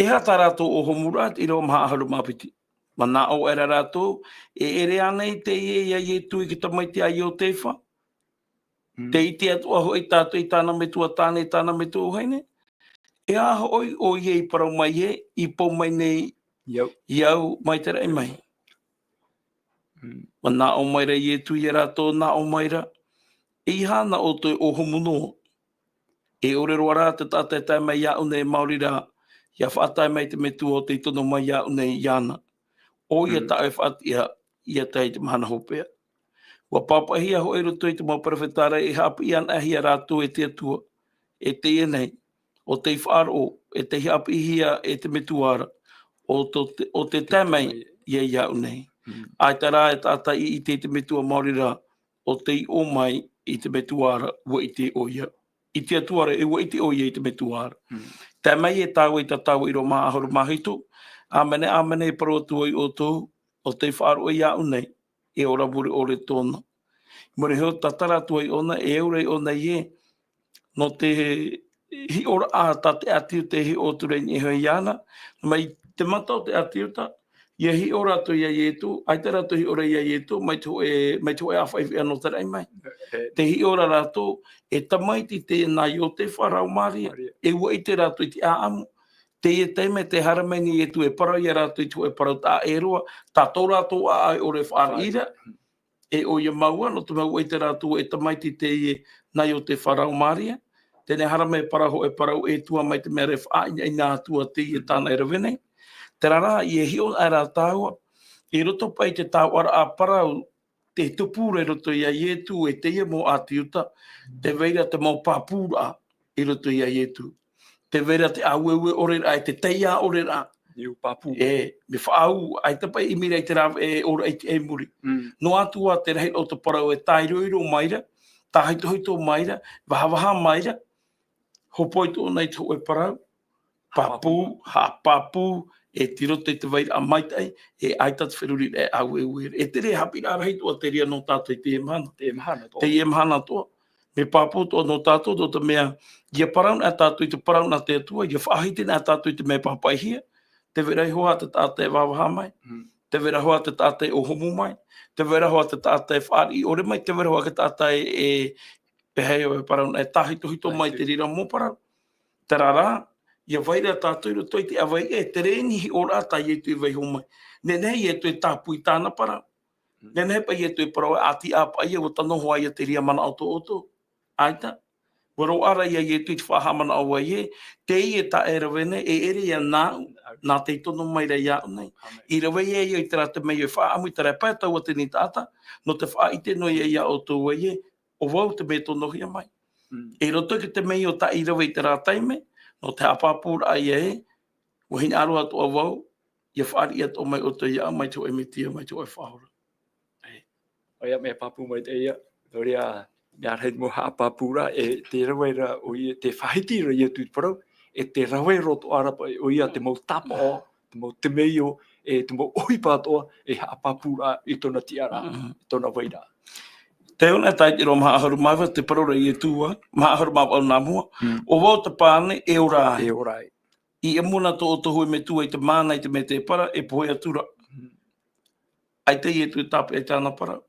E aha tā rātou ʻōhumuraʻa, te ʻīrava maha ʻahuru mā piti? Manaʻo aʻera rātou, e ʻere ānei teie ia Ietu i te tamaiti a Iotefa? Mm. Tē ʻite atoʻa hoʻi tātou i tāna metua tāne, tāna metua vahine? E aha hoʻi ʻoia i parau mai ē, i pō mai nei I au. I au mai te raʻi mai? Mm. Manaʻo mai ra Ietu ia rātou, nā ʻō mai ra, e aha na ʻoutou e ʻōhumu noa? E ʻore roa rā te taʻata e tae mai iāʻu nei, maori rā, ʻia faʻatae mai te Metua ʻo tei tono mai iāʻu nei iāna. ʻOia Mm. tāʻu e faʻatiʻa, ʻia tae i te mahana hopeʻa. ʻUa pāpaʻihia hoʻi i roto i te mau perofeta ra, e haʻapiʻi anaʻe hia rātou e te Atua, e teie nei, ʻo tei faʻaroʻo, e tei haʻapiʻihia e te Metua ra, ʻo tō te, ʻo tē tae mai ia iāʻu nei. Mm. ʻAita rā e taʻata i ʻite i te Metua, maori rā, ʻo tei ō mai i te Metua ra, ʻua ʻite ʻoia. I te Atua ra, e ʻua ʻite ʻoia i te Metua ra. Mm. Tae mai e tāua i tā tāua ʻīrava maha ʻahuru mā hitu, ʻāmene, ʻāmene, e parau atu ai ʻoutou, ʻo tei faʻaroʻo iāʻu nei, e ora muri ʻore tōna. Mure iho, tātara atu ai ʻōna, e aura ai ʻōna ē, nō te hiʻoraʻa tā te ʻĀti Iuta e hiʻo atu ra i niʻa iho iāna, mai te mata o te ʻĀti Iuta, ʻia hiʻo rātou ia Ietu, ʻaita rātou hiʻo ra ia Ietu, mai te hōʻē, mai te hōʻē ʻāfaʻi veʻa nō te raʻi mai. E. Tē hiʻo ra rātou, e tamaiti teie nā Iotefa rāua Māria, Māria. E ʻua ʻite rātou i te ʻāʻamu. Teie taime tē haere mai nei Ietu e parau ia rātou i te hōʻē parau taʻa ʻē roa, tā tō rātou ʻāʻau e ʻore e fāriʻi ra, e ʻoia mau ā, nō te mea ʻua ʻite rātou e tamaiti teie nā Iotefa rāua Māria, teie nei haere mai e parau hōʻē parau ʻē atu ā mai te mea ra e faʻaʻinaʻina atu ā teie tāna e rave nei. Terā rā, ʻia hiʻo aʻera tāua, i roto paʻi i te taoʻaraʻa parau, tē tupu ra i roto ia Ietu e teie mau ʻĀti Iuta, tē vai ra te mau pāpūraʻa i roto ia Ietu. Tē vai ra te ʻāueue ʻore ra, e te taiā ʻore ra. Niu pāpū. E, mea faʻaau, ʻaita paʻi ʻimi ra i te rāveʻa e ora i te ʻai muri. Mm. Noa atu ā te rahi o te parau e tāiroiro mai ra, tāhitohito mai ra, vahavaha mai ra, hopoi tōna i te hōʻē parau, pāpū, haʻapāpū, e tei roto i te vairaʻa maitaʻi, e ʻaita te feruriraʻa e ʻāueue ra. E tere e haʻapiʻiraʻa rahi atoʻa te reira nō tātou i teie mahana. Teie mahana atoʻa. Teie mahana atoʻa. Mea pāpū atoʻa nō tātou, nō te mea, ʻia parau na tātou i te parau nā te Atua, ʻia faʻahiti na tātou i te mea e pāpaʻihia, tē vai ra hoʻi te taʻata e vahavaha mai, Mm. tē vai ra hoʻi te taʻata e ʻōhumu mai, tē vai ra hoʻi te taʻata e fāriʻi ʻore mai, tē vai ra hoʻi te taʻata e, e, pēhea e parau na, e tāhitohito mai Tāhito. te reira mau parau. Terā rā, ʻia vai ra tātou i roto i te ʻāvaʻe, e tere eni hiʻoraʻa tā Ietu i vaiiho mai. Nehenehe Ietu e tāpū i tāna parau. Mm. Nehenehe paʻi Ietu e parau, ʻāti ā paʻi ē, ʻua tano hoʻi ia te reira manaʻo tō ʻoutou. ʻAita. ʻUa roaʻa ra ia Ietu i te faʻahaʻamanaʻo ē, teie tā e rave nei, e ʻere ia nāʻu, nā tei tono mai ra iāʻu nei. ʻĀmene. I rave ia i terā te mea e faʻaʻamu i terā pae taua teie taʻata, nō te faʻaʻite noa ia iā ʻoutou ē, ʻo vau te mea e tonohia mai. Mm. I roto i te mea o tā i rave i terā taime, nō te haʻapāpūraʻa ia ē, ʻua hinaʻaro atoʻa vau, ʻia fāriʻi atoʻa mai ʻoutou iāʻu mai te hōʻē Metia, mai te hōʻē Faʻaora. ʻOia, mea pāpū maitaʻi ia, nō reira, mea rahi mau haʻapāpūraʻa, e tē rave ra ʻoia, tē faʻahiti ra Ietu i te parau, e tē rave roa atoʻa ra paʻi ʻoia te mau tāpaʻo, te mau temeio, e te mau ʻohipa atoʻa, e haʻapāpūraʻa i tōna tiʻaraʻa, Mm. i tōna vairaʻa. Tē ʻō na tātou i te ʻīrava maha ʻahuru mā iva, tē parau ra Ietu ā, maha ʻahuru mā vaʻu nā mua, Mm. ʻo vau te pane e ora ai. E ora ai. I ʻamu na tō ʻoutou hōʻē metua i te māna, i te mea te parau, e pohe atu ra. Mm. ʻAita Ietu e tāpeʻa i tāna parau.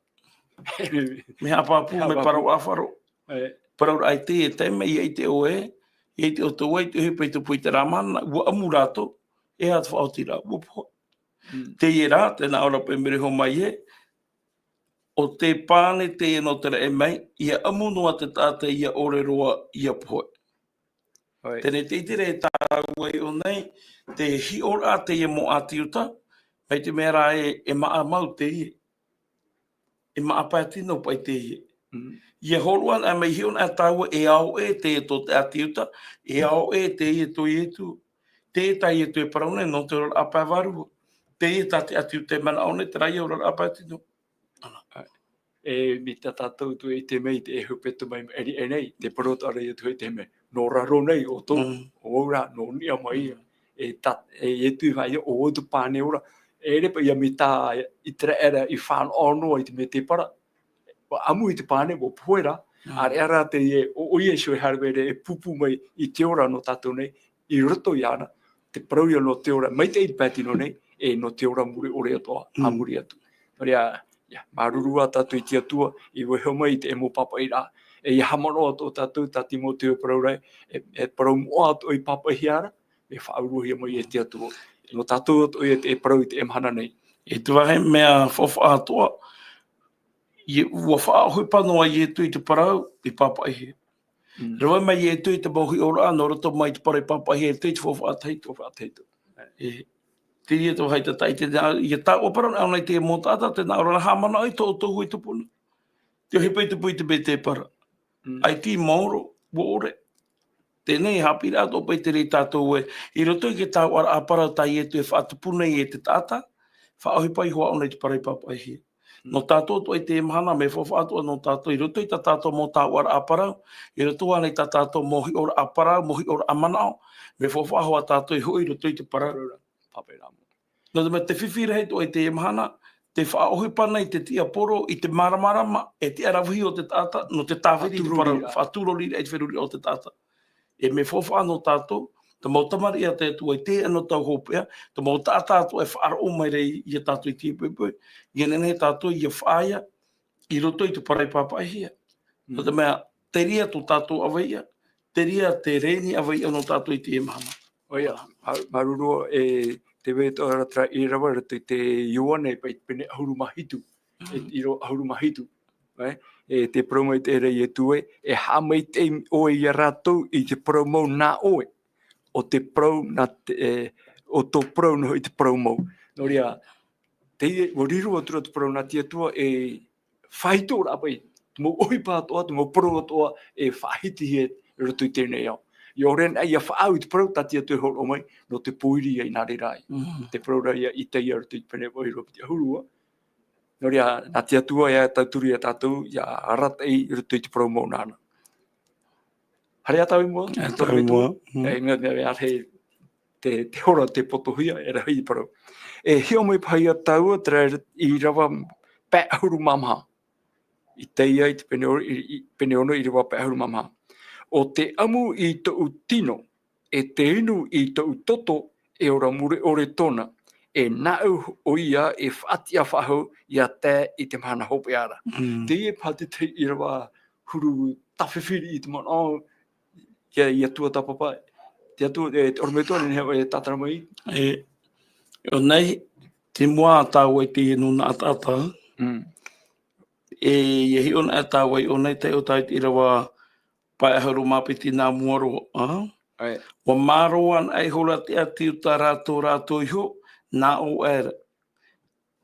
Mea haʻapāpū, mea Haʻapāpū. parau ʻāfaro. E. Parau ra ʻaita e taime ʻia ʻite ʻoe, ʻia ʻite ʻoutou ē, i te ʻohipa i tupu i terā mahana, ʻua ʻamu rātou, e aha te faʻaotiraʻa, ʻua pohe. Mm. Teie rā, tē nā ʻō ra paʻi mea riro mai ē, ʻo te pane teie nō te raʻi mai, ʻia ʻamu noa te taʻata ʻia ʻore roa ʻia pohe. ʻOi. Teie nei te ʻite ra e tāua i ʻō nei, te hiʻoraʻa teie mau ʻĀti Iuta, mai te mea rā ē, e māʻa mau teie. E māʻa pae tino paʻi teie. Mm. ʻIa hōroʻa anaʻe mai, hiʻo anaʻe tāua e ao ʻē teie tō te ʻĀti Iuta, e ao ʻē teie tō Ietu. Teie tā Ietu e parau nei, nō te oraraʻa pae vārua. Teie tā te ʻati o te manaʻo nei, terā ia oraraʻa pae tino. E, mai tā tātou tū e ʻite mai, te e hepetoma i maʻiri aʻe nei, te parau atoʻa ra ia tū e ʻite mai. Nō raro nei ʻoutou, Mm. ʻo vau rā, nō niʻa mai ia. Mm. E tā, e, e tū i vai, ʻo vau te pane ora. E ʻere paʻi ia mai tā ʻĪteraʻera i fānaʻo noa i te mētēpara. ʻUa ʻamu i te pane, ʻua pohe ra, Mm. ʻāreʻa rā teie, ʻo, ʻoia iho e haere mai ra e pūpū mai i te ora nō tātou nei, i roto iāna, te parau ia nō te ora, maitaʻi i te pae tino nei, e nō te ora mure ʻore atoʻa, Mm. a muri atu. Nō reira, ia, māuruuru ā tātou i te Atua, i vaiiho mai i te mau pāpaʻiraʻa, e ia haʻamanaʻo atoʻa tātou, tā Timoteo e parau ra, e, e parau moʻa atoʻa i pāpaʻihia ra, e faʻauruhia mai e te Atua. Nō tātou atoʻa ia te parau i teie mahana nei. E te vāhi mea faufaʻa atoʻa, ia, ʻua faʻaʻohipa noa Ietu i te parau i pāpaʻihia. Mm. Rave mai Ietu i te mau hiʻoraʻa, nō roto mai te parau i pāpaʻihia, e te faufaʻa tahito. Faufaʻa tahito. E, teie te vāhi tātaʻi, te nā, ia tāua parau, nā ʻō nei te mau taʻata, tē nā ʻō ra, haʻamanaʻo i tō ʻoutou hōʻē tupu na. Te ʻohipa i tupu i te mētēpara. Mm. ʻAita i maoro, ʻua ʻore. Teie nei, haʻapiʻiraʻa atoʻa paʻi terā ia tātou ē, i roto i te taoʻaraʻa parau tā Ietu e faʻatupu nei e te taʻata, faʻaʻohipa iho ā ʻōna i te parau i pāpaʻihia. Mm. Nō tātou atoʻa i teie mahana, mea faufaʻa atoʻa nō tātou, i roto i tā tātou mau taoʻaraʻa parau, i roto ānei i tā tātou mau hiʻoraʻa parau, mau hiʻoraʻa manaʻo, mea faufaʻa hoʻi tātou e hoʻi i roto i te parau. Parau ra, pāpaʻi ra. Nō te mea te fifi rahi atoʻa i teie mahana, tē faʻaʻohipa nei te tiaporo i te māramarama, e te ʻaravihi o te taʻata, nō te tāviri i te parau, Faʻatūroriraʻa. Faʻatūroriraʻa i te feruriraʻa o te taʻata. E mea faufaʻa nō tātou, te mau tamariʻi a te Atua i teie nei tau hopeʻa, te mau taʻata atoʻa e faʻaroʻo mai ra ia tātou i teie poʻipoʻi, ʻia nehenehe tātou ʻia faʻaea, i roto i te parau i pāpaʻihia. Mm. Nō te mea, terā ia tō tātou ʻaveiʻa, terā ia te rēni ʻaveiʻa nō tātou i teie mahana. ʻOia, mā-, māuruuru e te vai atoʻa ra terā ʻīrava i roto i te Ioane, paʻi pene ʻahuru mā hitu, e Mm. ʻīrava ʻahuru mā hitu. Right? E tē parau mai terā Ietu ē, e haʻamaitaʻi ʻoe ia rātou i te parau mau nā ʻoe, ʻo te parau nā te, e, ʻo tō parau noa i te parau mau. Nō reira, teie, ʻua riro atu ra te parau nā te Atua e faʻahitiraʻa paʻi, te mau ʻohipa atoʻa, te mau parau atoʻa e faʻahitihia i roto i teie nei ao. ʻIa ʻore anaʻe ia faʻaau i te parau tā te Atua e hōroʻa mai, nō te pōiri ia i nā reira ai. Mm. Te parau ra ia Itaia i roto i te pene ʻīrava piti ʻahuru ua. Nō reira, nā te Atua e tauturu ia tātou, ʻia arataʻi i roto i te parau mau nāna. Haere ā tāua i mua? E tāua i mua. Mm. E, mea, mea, mea, he, te, te hora tē potohia, e rahi i parau. E hiʻo mai paʻi ia tāua, terā ʻīrava pae ʻahuru mā maha. Itaia i te pene o-, i, i, pene ono ʻīrava pae ʻahuru mā maha. ʻO te ʻamu i tōʻu tino, e te inu i tōʻu toto, e ora mure ʻore tōna, e nāʻu ʻoia e faʻatiʻa faʻahou ʻia tae i te mahana hopeʻa ra. Mm. Teie paʻi te ʻīrava huru tāfifiri i te manaʻo, ia, ia tuatāpapa, te Atua, e, te ʻorometua, nehenehe e tātara mai. E, ʻo nei, te mua tāua i te nūnaʻa taʻata. Mm. E, ʻia hiʻo anaʻe tāua i ʻō nei, taiʻo tāua i te ʻīrava pae ʻahuru mā piti nā mua roa, ā? ʻAe. ʻUa mārō anaʻe ihora te ʻati uta rātou, rātou iho, nā ʻō aʻera.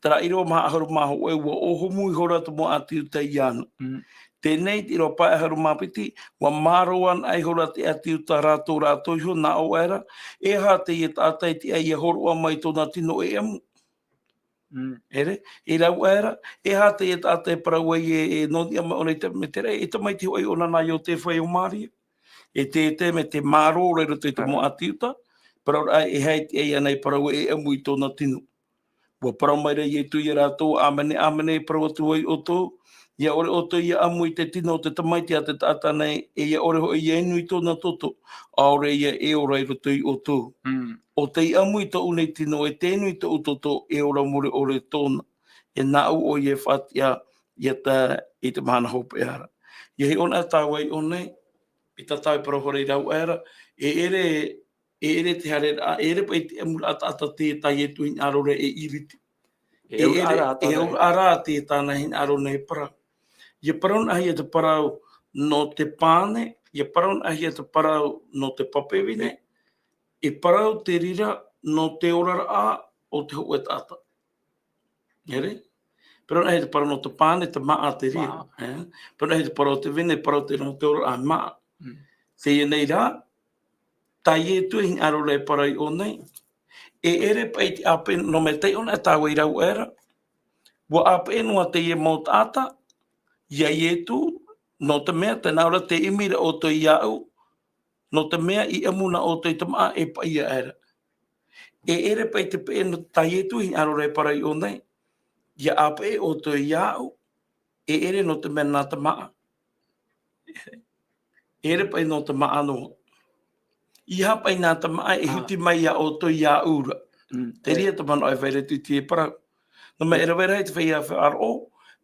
Terā ʻīrava maha ʻahuru mā hōʻē, ʻua ʻōhumu ihora te mau ʻati uta iāna. Mm. Teie nei te ʻīrava pae ʻahuru mā piti, ʻua mārō anaʻe ihora te ʻati uta rātou, rātou iho, nā ʻō aʻera, e aha teie taʻata e tiʻa ʻia hōroʻa mai tōna tino e ʻamu? Mm. ʻEre, i rave aʻera, e aha teie taʻata e parau ai e, e nō niʻa mai ʻōna i te mea terā, e tamaiti hoʻi ʻōna nā Iosepha ʻo Maria. E te, te mea tē mārō ra i roto i te mau ʻati uta, parauraʻa e aha e tiʻa iāna e parau e ʻamu i tōna tino. ʻUa parau mai ra Ietu ia rātou, ʻĀmene, ʻāmene, e parau atu vau ia ʻoutou, ʻia ʻore ʻoutou ʻia ʻamu i te tino o te Tamaiti a te taʻata nei, e ʻia ʻore hoʻi ʻia inu i tōna toto, ʻaore ia e ora i roto ia ʻoutou. Mm. ʻO tei ʻamu i tōʻu nei tino, e tē inu i tōʻu toto, e ora mure ʻore tōna. E nāʻu ʻoia e faʻatiʻa ʻia tae i te mahana hopeʻa ra. ʻIa hiʻo anaʻe tāua i ʻō nei, i tā tāua e parau hoʻi i rave aʻera, e ʻere e ʻere te haereraʻa, e ʻere paʻi te ʻamuraʻa taʻata tē tā Ietu e hinaʻaro ra e ʻīriti. E ʻere, e auraʻa rā tē tāna e hinaʻaro nei e parau. ʻIa parau anaʻe hia te parau nō te pane, ʻia parau anaʻe hia te parau nō te pape vine, e parau te reira nō te oraraʻa o te hōʻē taʻata. ʻEre? Parau anaʻe hia te parau nō te pane, te māʻa te reira. Māʻa. E? Parau anaʻe hia te parau te vine, parau te, nō te oraraʻa māʻa. Mm. Teie nei rā, tā Ietu e hinaʻaro ra e parau i ʻō nei, E ʻere paʻi te ʻāpeʻe, nō te mea taiʻo anaʻe tāua i rāua ra. ʻUa ʻāpeʻe noa teie mau taʻata iā Ietu, nō te mea, tē nā ʻō ra tē ʻimi ra ʻoutou iāʻu, nō te mea i ʻamu na ʻoutou i te māʻa e paʻi aʻera. E ʻere paʻi te peʻe nō tā Ietu i hinaʻaro ra e parau i ʻō nei, ʻia ʻāpeʻe ʻoutou iāʻu, e ʻere nō te mea nā te māʻa. E ʻere paʻi nō te māʻa noa. ʻEiaha paʻi nā te māʻa e huti mai iā ʻoutou iāʻu ra. Te reira te manaʻo e vai ra atu i te parau. Nō te mea e rave rahi te feiā faʻaroʻo,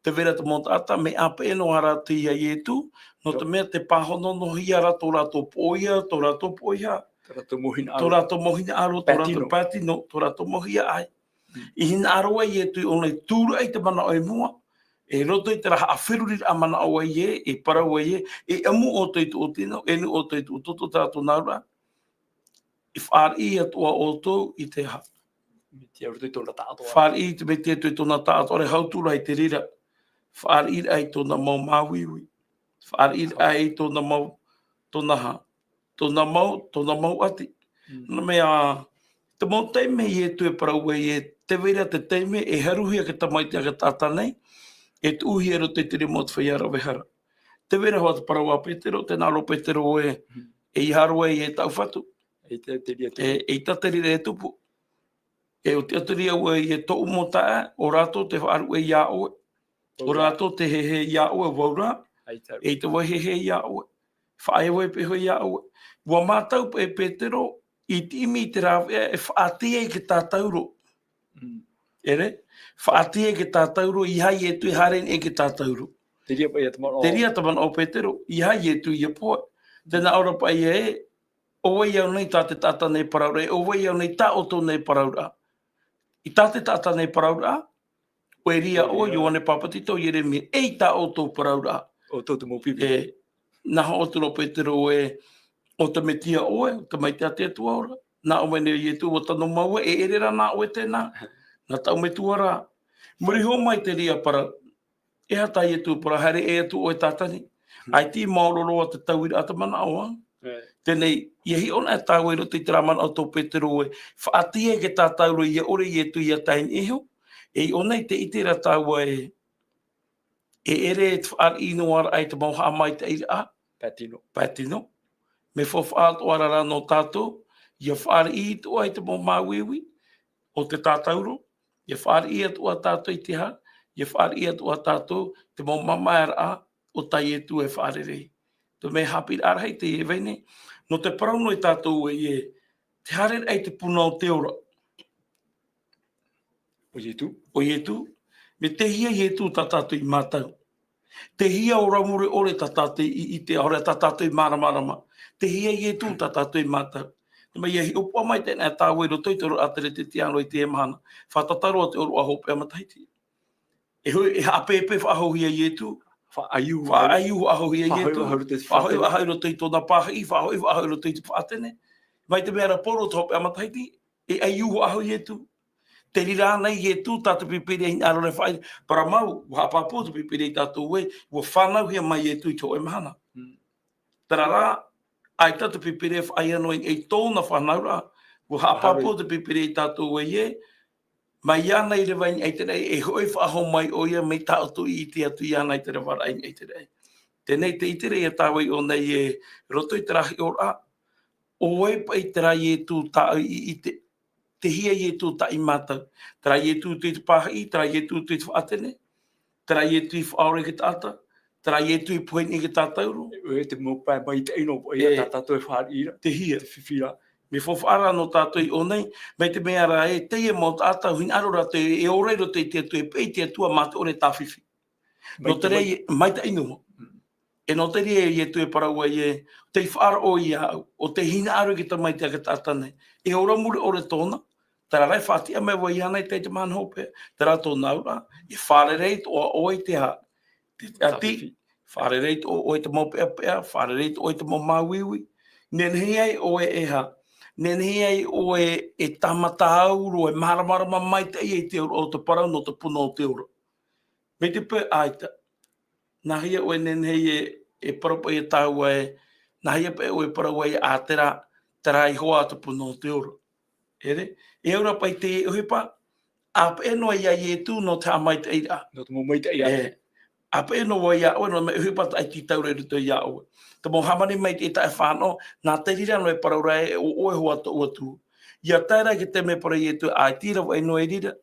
tē vai ra te mau taʻata, mea ʻāpeʻe noa rātou iā Ietu, nō te mea tē pāhono noa hia ra tō rātou pōʻoia, tō rātou pōʻoiha, tō rātou mau hinaʻaro, tō rātou mau hinaʻaro, tō rātou pae tino, tō rātou mau hiaʻai. I hinaʻaro ai Ietu i ʻōna i tūraʻi te manaʻo i mua, i roto i terā haʻaferuriraʻa manaʻo ai ē, e parau ai ē, e ʻamu ʻoutou i tōʻu tino, e nuʻu ʻoutou i tōʻu toto, terā tōna auraʻa. I fāriʻi atoʻa ʻoutou i te aha? Metua i roto i tōna taʻatoʻaraʻa. Fāriʻi i te Metua i roto i tōna taʻatoʻaraʻa, e hau atu ra i te reira. Fāriʻiraʻa i tōna mau māuiui. Fāriʻiraʻa i tōna mau, tōna aha? Tōna mau, tōna mau ʻati. Nō te mea, te mau taime Ietu e parau ai ē, tē vai ra te taime e haruhia te Tamaiti a te taʻata nei, e tuʻuhia i roto i te rima o te feiā rave hara. Tē vai ra hoʻi te parau a Petero, tē nā ʻō ra Petero ē, ʻeiaha roa e tāʻu Fatu. ʻEita te reira e tupu. E, ʻeita te reira e tupu. E ʻo te ʻaturi au ē, tōʻu mau taeaʻe, ʻo rātou tē faʻaruʻe iā ʻoe. ʻO rātou tē hehē iā ʻoe, ʻo vau rā, ʻeita vau e hehē iā ʻoe. Faʻaea vau e pihaʻi iā ʻoe. ua mātau paʻi Petero, i te ʻimi i te rāveʻa e faʻatīaʻi te tātauro. ʻEre? Faʻatīaʻi te tātauro, ʻeiaha Ietu e haere i niʻa i te tātauro. Te reira paʻi te manaʻo. Te reira te manaʻo o Petero, ʻeiaha Ietu ʻia pohe. Tē nā ʻō ra paʻi ē, ʻo vai au nei tā te taʻata nei e parauraʻa, ʻo vai au nei tā ʻoutou nei e parauraʻa. I tā te taʻata nei e parauraʻa, ʻo Eria ʻoe, Ioane Papetito, Ieremia, e i tā ʻoutou e parauraʻa. ʻOutou te mau pipi. E, nā hoʻi atu ra Petero ē, ʻo te Metia ʻoe, ʻo te Tamaiti a te Atua ora. Nā ʻō mai nei Ietu, ʻua tano mau ē, e ʻere rā nā ʻoe tēnā. Nā tāʻu Metua rā. Muri iho mai te reira parau. E aha tā Ietu e parau, haere ʻē atu ʻoe Tātani. ʻAita i maoro roa te tauiraʻa a te manaʻo, ā. Teie nei, ʻia hiʻo anaʻe tāua i roto i terā manaʻo tō Petero ē, faʻatīaʻi te tātauro ʻia ʻore Ietu ʻia tae i niʻa iho. E i ʻō nei tē ʻite ra tāua ē, e ʻere te fāriʻi noa ra i te mau haʻamaitaʻiraʻa. Pae tino. Pae tino. Mea faufaʻa atoʻa ra nō tātou, ʻia fāriʻi atoʻa i te mau māuiui o te tātauro, ʻia fāriʻi atoʻa tātou i te aha, ʻia fāriʻi atoʻa tātou te mau mamaeraʻa o tā Ietu e fārerei. Te mea haʻapiʻiraʻa rahi teie e vai nei, nō te parau noa ia tātou ē, te haereraʻa i te puna o te ora. ʻO Ietu. ʻO Ietu. Mea tei hea Ietu tā tātou i mātau. Tei hea ora mure ʻore tā tātou i, i te, ʻaore rā tā tātou i māramarama. Tei hea Ietu tā tātou i mātau. Te mea ʻia hiʻopoʻa maitaʻi anaʻe tāua i roto i te ʻōroʻa Teretetiano i teie mahana. Fātata roa te ʻōroʻa hopeʻa matahiti. E hoʻi, e haʻapēpē faʻahou hia Ietu. Faʻaʻaiū. Faʻaʻaiū faʻahou hia Ietu. Faʻaʻaiū faʻahou i roto i te faʻatene. Faʻaʻaiū faʻahou i roto i tōna pāhiʻi, faʻaʻaiū faʻahou i roto i te faʻatene. Mai te mea ra Pauro te hopeʻa matahiti, e ʻaiū faʻahou Ietu. Te reira ānei Ietu, tā te Pīpīria i hinaʻaro ra e faʻaʻite, parau mau, ʻua haʻapāpū te Pīpīria ia tātou ē, ʻua fānauhia mai Ietu i te hōʻē mahana. Mm. Terā rā, ʻaita te Pīpīria e faʻaea noa i tōna fānauraʻa, ʻua haʻapāpū te Pīpīria ia tātou ē, mai iāna i reva i niʻa i te raʻi, e hoʻi faʻahou mai ʻoia mai tā ʻoutou i ʻite atu iāna i te revaraʻa i niʻa i te raʻi. Teie nei te ʻite ra ia tāua i ʻō nei ē, roto i terā hiʻoraʻa, ʻo vai paʻi terā Ietu tāʻu i ʻite. Tei hea Ietu tā i mātau. Terā Ietu i te pāhiʻi, terā Ietu i te faʻatene, terā Ietu i faʻaora i te taʻata, terā Ietu i pohe i te tātauro. E te mau pae maitaʻi noa paʻi ia tā tātou e fāriʻi ra. Tei hea. Te fifi ra. Mea faufaʻa ra nō tātou i ʻō nei, mai te mea ra ē, teie mau taʻata, hinaʻaro rātou e ora i roto i te Atua, e peʻe i te Atua mā te ʻore tāfifi. Nō te reira, maitaʻi noa. Mm. E nō te reira Ietu e parau ai ē, tei faʻaroʻo iāʻu, ʻo tei hinaʻaro i te Tamaiti a te taʻata nei. E ora mure ʻore tōna, terā rā e faʻatiʻa mai vau iāna i te mahana hopeʻa, terā tōna auraʻa, e fārerei atoʻa ʻoe i te aha, te ʻati, fārerei atoʻa ʻoe i te mau peʻapeʻa, fārerei atoʻa ʻoe i te mau māuiui. Nehenehe ai ʻoe e aha, nehenehe ai ʻoe e tāmata auro, e māramarama maitaʻi i te ʻōroʻa o te parau nō te puna o te ora. Mai te peu ʻaita. Nā hea ʻoe nehenehe e, e parau paʻi ia tāua ē, nā hea paʻi ʻoe e parau ai ā terā, terā iho ā te puna o te ora. ʻEre, e au ra paʻi te ʻohipa, ʻa peʻe noa ia Ietu nō te haʻamaitaʻiraʻa. Nō te mau maitaʻi ʻē. Ā. ʻA peʻe noa ia ʻoe, nō te mea ʻohipa tāʻiti taura i roto ia ʻoe. Te mau hāmani maitaʻi taʻe fānaʻo, nā te reira noa e parau ra ē, ʻo ʻoe hoʻi tōʻu Atua. ʻIa tae ra i te taime parau Ietu, ʻaita rā vau e noa i reira.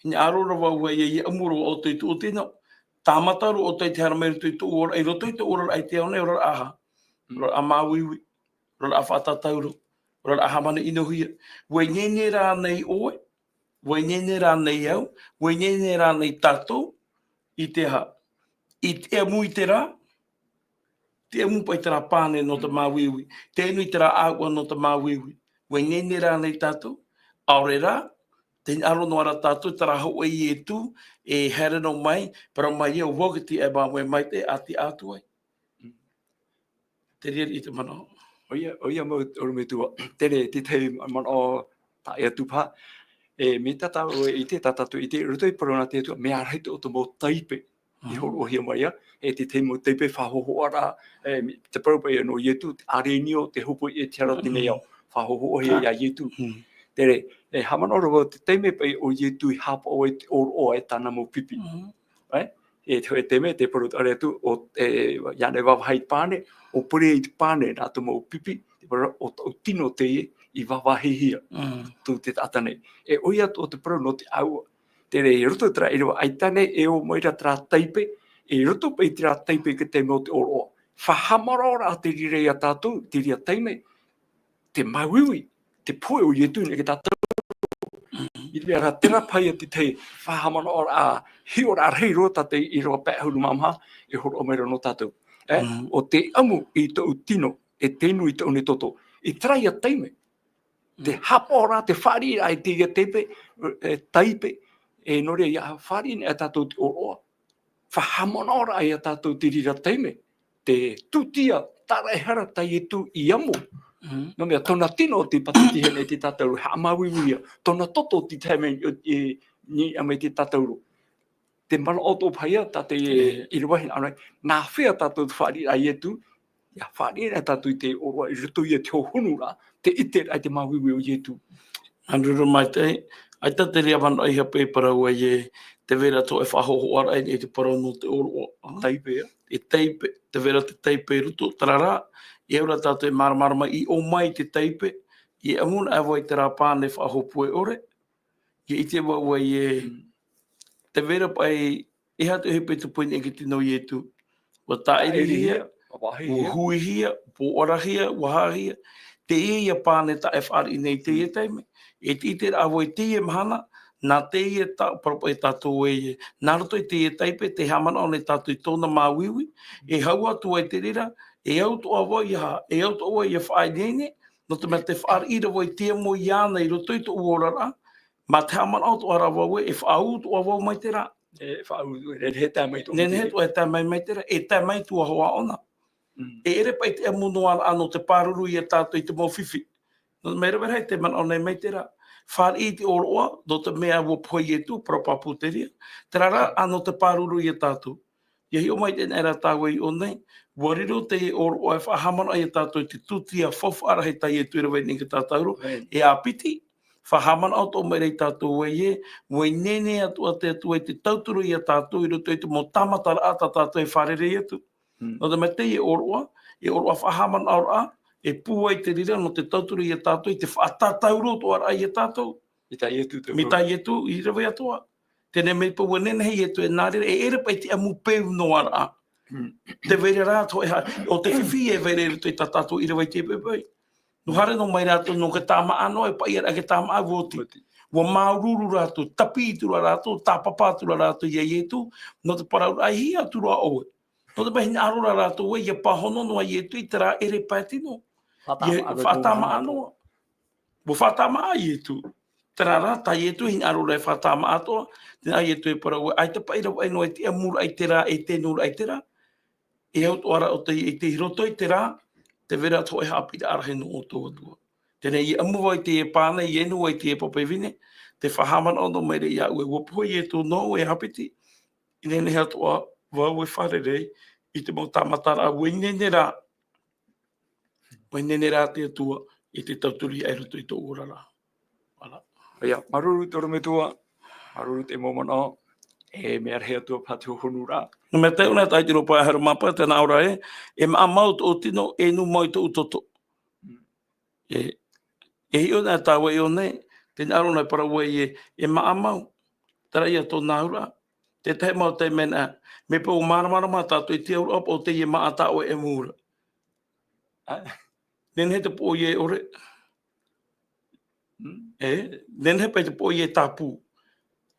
Hinaʻaro ra vau ē, ʻia ʻamu ra ʻoutou i tōʻu tino. Tāmata ra ʻoutou i te haere mai i roto i tōʻu ora, i roto i tōʻu oraraʻa i te ao nei, oraraʻa aha? Mm. Oraraʻa māuiui, oraraʻa faʻatatauro, oraraʻa hāmani ʻinohia. ʻUa ineine rānei ʻoe? ʻUa ineine rānei au? ʻUa ineine rānei tātou? I te aha? I te ʻamu i te rā? Te ʻamu paʻi terā pane nō te māuiui. Te inu i terā ʻāuʻa nō te māuiui. ʻUa ineine rānei tātou? ʻAore rā, tē hinaʻaro noa ra tātou, terā hōʻē Ietu, e haere noa mai, parau mai ē, ʻo vau te tiʻa e māuiui maitaʻi, ʻa tiʻa atu ai. Mm. Te reira i te manaʻo. ʻOia, ʻoia mau, ʻorometua. Terā, te tahi manaʻo, tā ʻoe atu paha. E, mai tā tātou e ʻite, tā tātou e ʻite, i roto i te parau nā te Atua, mea rahi tō, tō mau taipe i Mm. hōroʻahia mai, ā, e te tahi mau taipe faʻahohoʻaraʻa, e, mi-, te parau paʻi nō Ietu, te ʻārenio, te hopoiʻa e te hara i teie nei ao, Mm. faʻahohoʻahia ia Ietu. Mm. Terā, e, haʻamanaʻo ra vau, te taime paʻi ʻo Ietu i haʻapaʻo ai te ʻōroʻa e tāna mau pipi. Mm. Ē? E te, e te mea, te parau atu, ʻo, e, ʻia nehenehe e vāvāhi i te pane, ʻo pure i te pane nā tō mau pipi, te parau, ʻo tōʻu tino teie i vāvāhihia. Mm. Tō te taʻata nei. E ʻoia atoʻa te parau nō te ʻāuʻa. Terā, i roto i terā ʻīrava, ʻaita nei e ō mai ra terā taipe, i roto paʻi i terā taipe i te taime o te ʻōroʻa. Faʻahaʻamanaʻoraʻa te reira ia tātou, te reira taime, te māuiui, te pohe o Ietu i niʻa ia tātou. Mm. I te mea rā, terā paʻi te tahi faʻahaʻamanaʻoraʻa, hiʻoraʻa rahi roa tā te ʻīrava pae ʻahuru mā maha, e hōroʻa mai ra nō tātou. Ē, Mm. ʻo te ʻamu i tōʻu tino, e te inu i tōʻu nei toto. I terā ia taime, te Mm. haʻapaʻoraʻa, te fāriʻiraʻa i teie taipe, e, taipe, e nō reira, ʻia fāriʻi nei ia tātou te ʻōroʻa. Faʻahaʻamanaʻoraʻa ia tātou te reira taime, te tūtia, terā e hara tā Ietu i amo. Mm. Nō te mea, tōna tino te pātiti hia nei te tātauro, haʻamāuiui ia, tōna toto te taime i, i, i niʻa mai te tātauro. Te manaʻo atoʻa paʻi ia, tā te Mm. ʻīrava hinaʻaro nei, nā hea tātou te fāriʻiraʻa a Ietu, ʻia fāriʻi nei tātou i te ʻōroʻa i roto ia i te hohonuraʻa, te ʻiteraʻa i te māuiui o Ietu. Māuruuru maitaʻi, ʻaita te reira manaʻo i hape i parau ai ē, tē vai ra te hōʻē faʻahohoʻaraʻa i te parau nō te ʻōroʻa. Taipe, ā? E taipe, tē vai ra te taipe i roto, terā rā, e au ra tātou e māramarama i ʻō mai te taipe, e ʻamu noa vau i terā pane faʻahōpue ʻore, ʻia ʻite vau ē, Mm. tē vai ra paʻi, e aha te ʻohipa i tupu i niʻa i te tino o Ietu. ʻUa tāʻirihia, Tāʻirihia, ʻua vāhihia. ʻua huihia, ʻua pōʻarahia, ʻua hāhia. Teie ia pane tā e fāriʻi nei i teie Mm. taime. E te ʻiteraʻa vau i teie mahana, nā teie tā, parau paʻi tātou ē, nā roto i teie taipe, tē haʻamanaʻo nei tātou i tōna māuiui, e hau atu ai te reira, e au atoʻa vau ʻia, e au atoʻa vau ʻia faʻaineine, nō te mea tē fāriʻi ra vau i te amo iāna i roto i tōʻu oraraʻa, mā te haʻamanaʻo atoʻa ra vau ē, e faʻaū atoʻa vau mai terā. E faʻaū, e nehenehe e tae mai tō Nehenehe te atoʻa e tae mai, mai terā, e tae mai atu ā hoʻi ʻōna. Mm. E ʻere paʻi te ʻamu noa ra nō te pāruru ia tātou i te mau fifi. Nō te mea rave rahi te manaʻo nei mai terā. Fāriʻi i te ʻōroʻa, nō te mea ʻua pohe Ietu, parau pāpū te reira. Terā rā, ā, nō te pāruru ia tātou. ʻIa hiʻo mai teie nei rā tāua i ʻō nei, ʻua riro teie ʻōroʻa e faʻahaʻamanaʻo ia tātou i te tūtia faufaʻa rahi tā Ietu i rave i niʻa i te tātauro, Amen. E ʻāpiti, faʻahaʻamanaʻo atoʻa mai ra ia tātou ē, ʻua ineine atoʻa te Atua i te tauturu ia tātou i roto i te mau tāmataraʻa tā tātou e fārerei atu. Mm. Nō te mea teie ʻōroʻa, e ʻōroʻa faʻahaʻamanaʻoraʻa, e pūai te reira nō te tauturu ia tātou i te faʻatātauro atoʻaraʻa ia tātou. I tā Ietu te Mai tā Ietu i rave atoʻa. Teie nei paʻi ʻua nehenehe Ietu e nā reira, e ʻere paʻi te ʻamu peu noa ra. Mm. Tē vai ra rā te hōʻē ha-, ʻo te fifi e vai ra i roto i tā tātou ʻīrava i teie poʻipoʻi. Nō haere noa mai rātou nō te tāmāʻa noa, e paʻi ra te tāmāʻa ʻua oti. Oti. ʻUa māuruuru rātou, tāpī atu ra rātou, tāpapa atu ra rātou ia Ietu, nō te parau ra, ʻaita atu ra ʻoe. Nō te mea hinaʻaro ra rātou ē, ʻia pāhono noa Ietu i terā ʻere pae tino. Faʻatāmāʻa ʻIa, noa. faʻatāmāʻa noa. ʻUa faʻatāmāʻa Ietu. Terā rā, tā Ietu hinaʻaro ra e faʻatāmāʻa atoʻa, teie nei Ietu e parau ē, ʻaita paʻi ra vau e noa i te ʻamuraʻa i terā, e te nūraʻa i terā. E au atoʻa ra ʻoutou i te, i roto i terā, tē vai ra te hōʻē haʻapiʻiraʻa rahi nō ʻoutou atoʻa. Teie nei ʻia ʻamu vau i teie pane, ʻia inu vau i teie pape vine, tē faʻahaʻamanaʻo noa mai ra iāʻu ē, ʻua pohe Ietu nō ʻoe e ʻāpiti, e nehenehe atoʻa vau e fārerei i te mau tāmataraʻa, ʻua ineine rā, ʻua ineine rā te Atua i te tauturu ia i roto i tōʻu oraraʻa. Voilà. Ia, māuruuru te ʻorometua, māuruuru te mau manaʻo, e mea rahi atu paha te hohonu ra. Nō mea tau nei, tāʻiti roa paha e haere mai paha, tē nā ʻō ra ē, e maʻamau tōʻu tino, e nū mau i tōʻu toto. Mm. E, e hiʻo nei tāua i ʻō nei, tē nā ʻō ra e parau ai ē, e maʻamau, terā ia tōna auraʻa. Te tahi mau taime nā, mea paʻi ʻua māramarama tātou i te auraʻa, paʻi ʻo teie māʻa tā ʻoe e mau ra. Ā, nehenehe te poʻo ia e ʻore. Mm. E, nehenehe paʻi te poʻo ia e tāpū.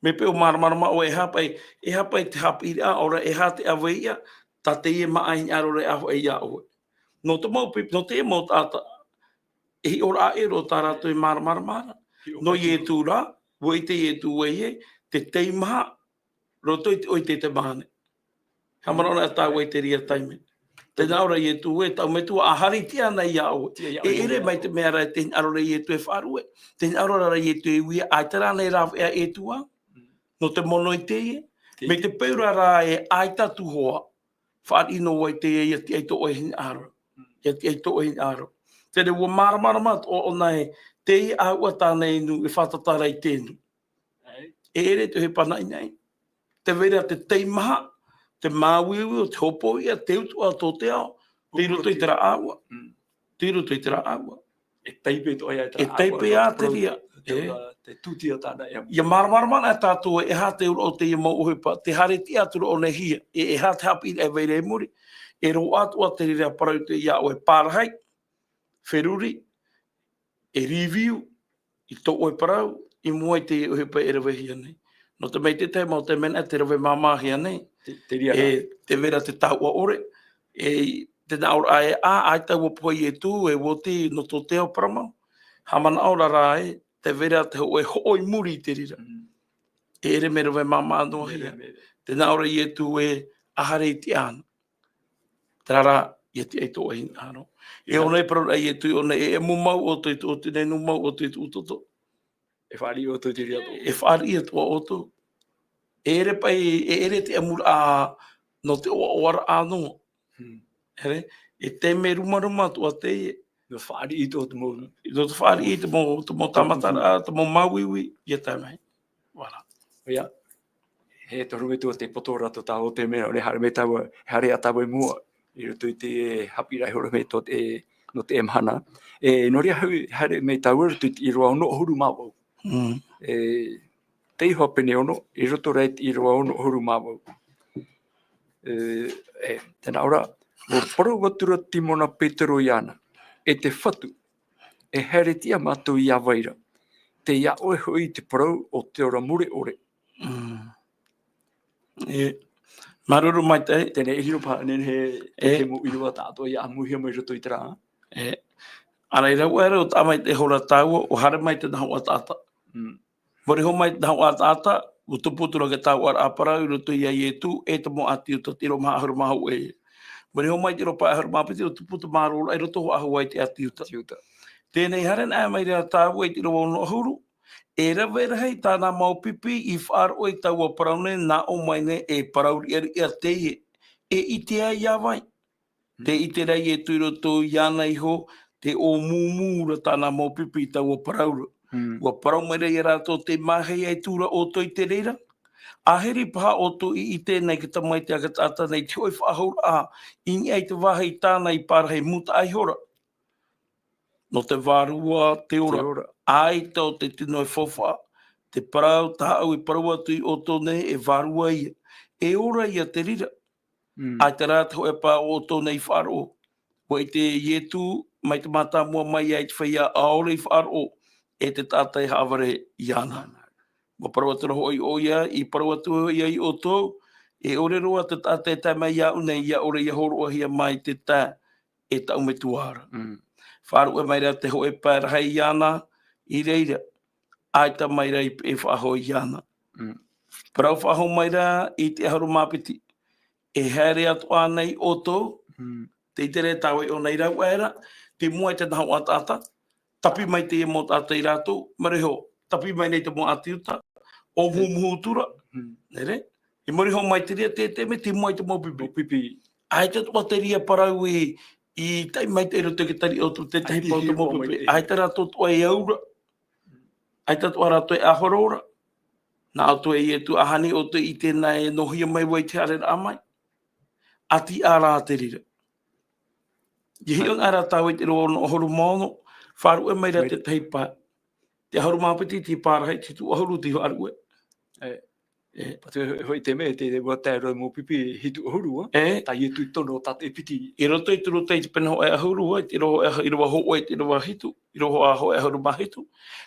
Mea paʻi ʻua māramarama ʻoe e aha paʻi, e aha paʻi te haʻapiʻiraʻa, ʻaore, e aha te ʻāvaʻe ia, tā teie māʻa e hinaʻaro ra e ʻāfaʻi ia ʻoe. Nō te mau pipi, nō teie mau taʻata, e hiʻo ra ʻē roa tā rātou e māramarama ra. Hiʻo Nō paʻi Ietu rā, ʻua ʻite Ietu ē, te teimaha, roto i te ʻoire i te mahana. Haʻamanaʻo na tāua i terā taime. Tē nā ʻō ra Ietu ē, tāʻu Metua, ʻa haere i te ʻana ia ʻoe. Ia, ia E ʻoe, ʻere ia mai ʻoe. te mea ra e tē hinaʻaro ra Ietu e faʻaruʻe. Tē hinaʻaro ra Ietu e ui, ʻaita rānei e rāveʻa e tuʻa. Mm. Nō te mono i teie. Te Mai te peu ra rā e ʻaita atu hoʻi. Fāriʻi noa i teie ia tiʻa i tō ʻoe hinaʻaro. Mm. Ia tiʻa i tō ʻoe hinaʻaro. Terā ʻua māramarama atoʻa ʻōna ē, teie ʻāuʻa tāna e nū, e fātata ra i te nū. Ai. E ʻere te ʻohipa naʻinaʻi. Tē vai ra te teimaha, te māuiui, ʻo te hopoiʻa, te utuʻa tō te ao, tei roto i terā ʻāuʻa. Mm. Tei roto i terā ʻāuʻa. E taipe atoʻa ia, e terā E taipe ʻāuʻa, ia te parau, reira. te E. ora, te tūtia tāna e amu. Ia māramarama na tātou e aha te auraʻa o teie mau ʻohipa, tē haere tiʻa atu ra ʻōna e hia, e, e aha te haʻapiʻiraʻa e vai ra i muri, e roaʻa atoʻa te reira parau atu ia ʻoe e pārahi, feruri, e review i tō ʻoe parau, i mua i te ʻohipa e ravehia nei. Nō te mea i te tahi mau taime nā, tē rave māmāhia nei. Te, te reira. E, tē vai ra te taoʻa ʻore, e, tē nā ʻō ra ē, ʻa, ʻaita ʻua pohe Ietu, e ʻua oti nō tō te ao parau mau. Haʻamanaʻo ra rā ē, tē vai ra te hōʻē hoʻo i muri i te reira. Mm. E ʻere mea rave māmā noa hia. Mea, mea. Tē nā ʻō ra Ietu ē, ʻa haere i te ʻana. Terā rā, ia tiʻa i tō ʻoe hinaʻaro. E Ia. ʻōna e parau ra Ietu, ʻōna e, e mau mau ʻoutou i tō, tō nei nū mau ʻoutou i tō toto. E fāriʻi ʻoutou i te reira atoʻa. E fāriʻi atoʻa ʻoutou. E ʻere paʻi, e ʻere te amuraʻa nō te ʻoaʻoaraʻa noa. Hmm. ʻEre, e taime rumaruma atoʻa teie. Nō te fāriʻi i tō te mau. Nō te fāriʻi i te mau, te mau tāmataraʻa, te mau māuiui, ia tae mai. Voilà. ʻOia, e te ʻorometua, tē poto ra tō tāua taime ra, ʻaore e haere mai tāua, haere ā tāua i mua, i roto i te haʻapiʻiraʻa i hōroʻa mai tō te, nō te mahana. E, nō reira hoʻi, haere mai tāua i roto i te ʻīrava ono ʻahuru mā vaʻu. Mm. E, te iho pene ono, i roto ra i te ʻīrava ono ʻahuru mā vaʻu. E, e, tē nā ʻō ra, ʻua parau atu ra Timona Petero iāna, e te Fatu, e haere tiʻa mātou ia vai ra, tei ia ʻoe hoʻi te parau o te ora mure ʻore. Mm. E, māuruuru maitaʻi. Teie nei, e hia paha, nehenehe, e, e mau ʻīrava tātou ia ʻāmuihia mai roto i terā. E, ʻa reira, ʻua rave atoʻa mai te hora tāua, ʻua haere mai te nā hōʻē taʻata. Mm. Mure iho mai te nā hōʻē taʻata, ʻua tupu atu ra te taoʻaraʻa parau i roto ia Ietu, e te mau ʻāti Iuta, te ʻīrava maha ʻahuru mā hōʻē. Mure iho mai te ʻīrava pae ʻahuru mā piti, ʻua tupu te mārōraʻa i roto hoʻi ā i te ʻāti Iuta. Tiuta. Teie nei, haere anaʻe mai ra tāua i te ʻīrava ono ʻahuru, e rave rahi tāna mau pipi i faʻaroʻo i taua parau nei, nā ʻō mai nei, e parau riʻariʻa teie, e ʻite ai ia vai. Te ʻite ra Ietu i roto iāna iho, te ʻōmūmū ra tāna mau pipi i taua parau ra. Mm. ʻUa parau mai ra ia rātou, tē maha ai atu ra ʻoutou i te reira. ʻAhiri paha ʻoutou i ʻite nei te Tamaiti a te taʻata nei te hōʻē faʻahouraʻa i niʻa i te vāhi tāna i parahi mūtaʻa ihora. Nō te vārua te ora. Te ora. ʻAita ʻo te tino e faufaʻa. Te parau tāʻu i parau atu ia ʻoutou nei e vārua ia. E ora ia te reira. Mm. ʻAita rā te hōʻē pae o ʻoutou nei i faʻaroʻo. ʻUa ʻite Ietu, mai te mātāmua mai ai te feiā ʻaore i faʻaroʻo, e te taʻata e haʻavare iāna. ʻUa parau atu ra hoʻi ʻoia, i parau atu ia ia ʻoutou, e ʻore roa te taʻata e tae mai iāʻu nei, ʻia ʻore ʻia hōroʻahia mai te tae e tāʻu Metua ra. Mm. Faʻaruʻe mai ra te hōʻē pae rahi iāna, i reira, ʻaita mai ra i peʻe faʻahou iāna. Mm. Parau faʻahou mai ra i te ʻahuru mā piti. E haere atoʻa nei ʻoutou, Mm. te ʻite ra tāua i ʻōna i rave ra, te mua i te nā hōʻē taʻata, tāpī mai teie mau taʻata ia rātou, mure iho, tāpī mai nei te mau ʻāti Iuta, ʻōmuhumuhu atu ra, Mm. nē reira, i mure iho mai te reira, te, te mea te mua i te mau pipi. Mau pipi. ʻAita atoʻa te reira parau i, i tae mai te roto i te tari ʻoutou, te tahi Te pau te hiʻo mau pipi. Mai te ʻAita rātou atoʻa e aura. ʻAita atoʻa rātou e ʻahoro ra. Nā ʻoutou e Ietu, ʻahani ʻoutou i ʻite nā e nōhia mai vau i te haereraʻa mai. ʻAti ʻā rā te reira. ʻIa hiʻo anaʻe rā tāua i te ʻīrava ono ʻahuru mā ono, faʻaruʻe mai ra te tahi pae. Te ʻahuru mā piti, te pārahi, te hitu ʻahuru, te faʻaruʻe. E. E. Patu e, e hoʻi te mea, te, te ua tae roa mau pipi hitu ʻahuru, ā? E. Tā Ietu i tono o tātou e piti. I roto i te Luka i te pene hōʻē ʻahuru, ā, i te ʻīrava, ʻīrava hōʻē, i te ʻīrava hitu, ʻīrava hōʻē ʻahuru mā hitu.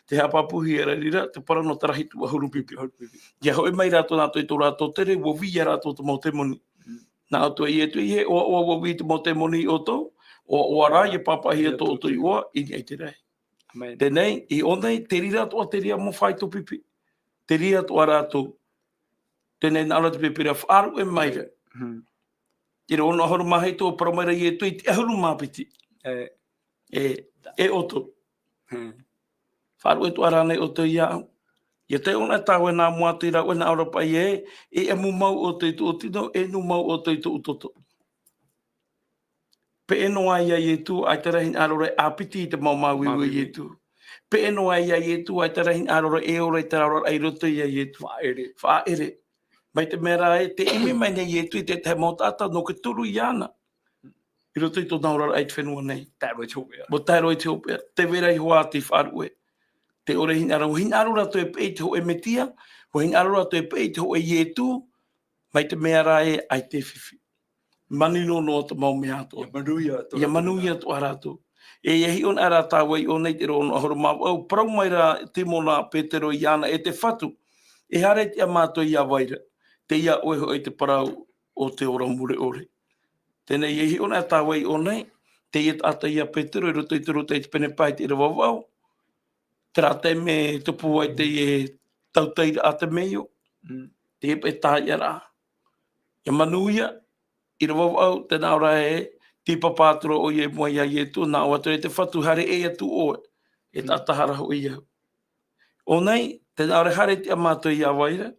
Tē haʻapāpūhia ra reira, te parau nō terā hitu ʻahuru pipi. ʻAhuru pipi. ʻIa hoʻi mai rātou nā roto i tō rātou tere, ʻua vī ia rātou te mau tēmoni. Mm. Nā ʻoutou e Ietu, ʻeiaha e ʻoaʻoa ʻua vī te mau tēmoni iā ʻoutou, ʻoaʻoa rā, ʻia pāpaʻihia tō ʻoutou iʻoa, i niʻa i te rahi. Amen. Teie, i ʻō nei, te reira atoʻa te reira mau faito pipi. Te reira atoʻa rātou. Teie, nā ʻō ra te Pīpīria, faʻaruʻe mai ra. Hmm. ʻĪrava ono ʻahuru mā hitu, parau mai ra Ietu i te ʻahuru mā piti. E. E, e ʻoutou. Hmm. Faʻaruʻe atoʻa rānei ʻoutou iāʻu? ʻIa taiʻo anaʻe tāua e nā mua atu i rāua, nā ʻō ra paʻi ē, e ʻamu mau ʻoutou i tōʻu tino, e inu mau ʻoutou i tōʻu toto. Peʻe noa ia Ietu, ʻaita rā e hinaʻaro ra e ʻāpiti i te mau māuiui a Ietu. Peʻe noa ia Ietu, ʻaita rā e hinaʻaro ra e ora i terā oraraʻa i roto ia Ietu. Faʻaʻere. Faʻaʻere. Mai te mea rā ē, tē ʻimi mai nei Ietu i te tahi mau taʻata nō te turu iāna. I roto i tōna oraraʻa i te fenua nei. Tae roa i te hopeʻa. ʻUa tae roa i te hopeʻa. Tē vai ra iho ā te faʻaruʻe. Tē ʻore e hinaʻaro, ʻua hinaʻaro rātou e peʻe i te hōʻē Mesia, ʻua hinaʻaro rātou e peʻe i te hōʻē Ietu, mai te mea rā ē, ʻaita e fifi. Manino noa te mau mea atoʻa. ʻIa manuia atoʻa. ʻIa manuia atoʻa rātou. E ʻia hiʻo anaʻe rā tāua i ʻō nei i te ʻīrava ono ʻahuru mā vaʻu, parau mai ra Simona Petero iāna, e te Fatu, e haere atu ā mātou iā vai ra, tei iā ʻoe hoʻi te parau o te ora mure ʻore. Teie, ʻia hiʻo anaʻe tāua i ʻō nei, teie taʻata ia Petero i roto i te Luka i te pene pae i te ʻīrava vaʻu, terā taime e tupu ai teie tautaʻiraʻa a te meio, mm, teie paʻi tāiʻaraʻa. ʻIa manuia, ʻīrava vaʻu, tē nā ʻō ra ē, tīpapa atu ra ʻoia i mua ia Ietu, nā ʻō atu ra e te Fatu, haere ʻē atu ʻoe, e, mm, taʻata hara hoʻi au. ʻŌ nei, tē nā ʻō ra, haere atu ā mātou iā vai ra,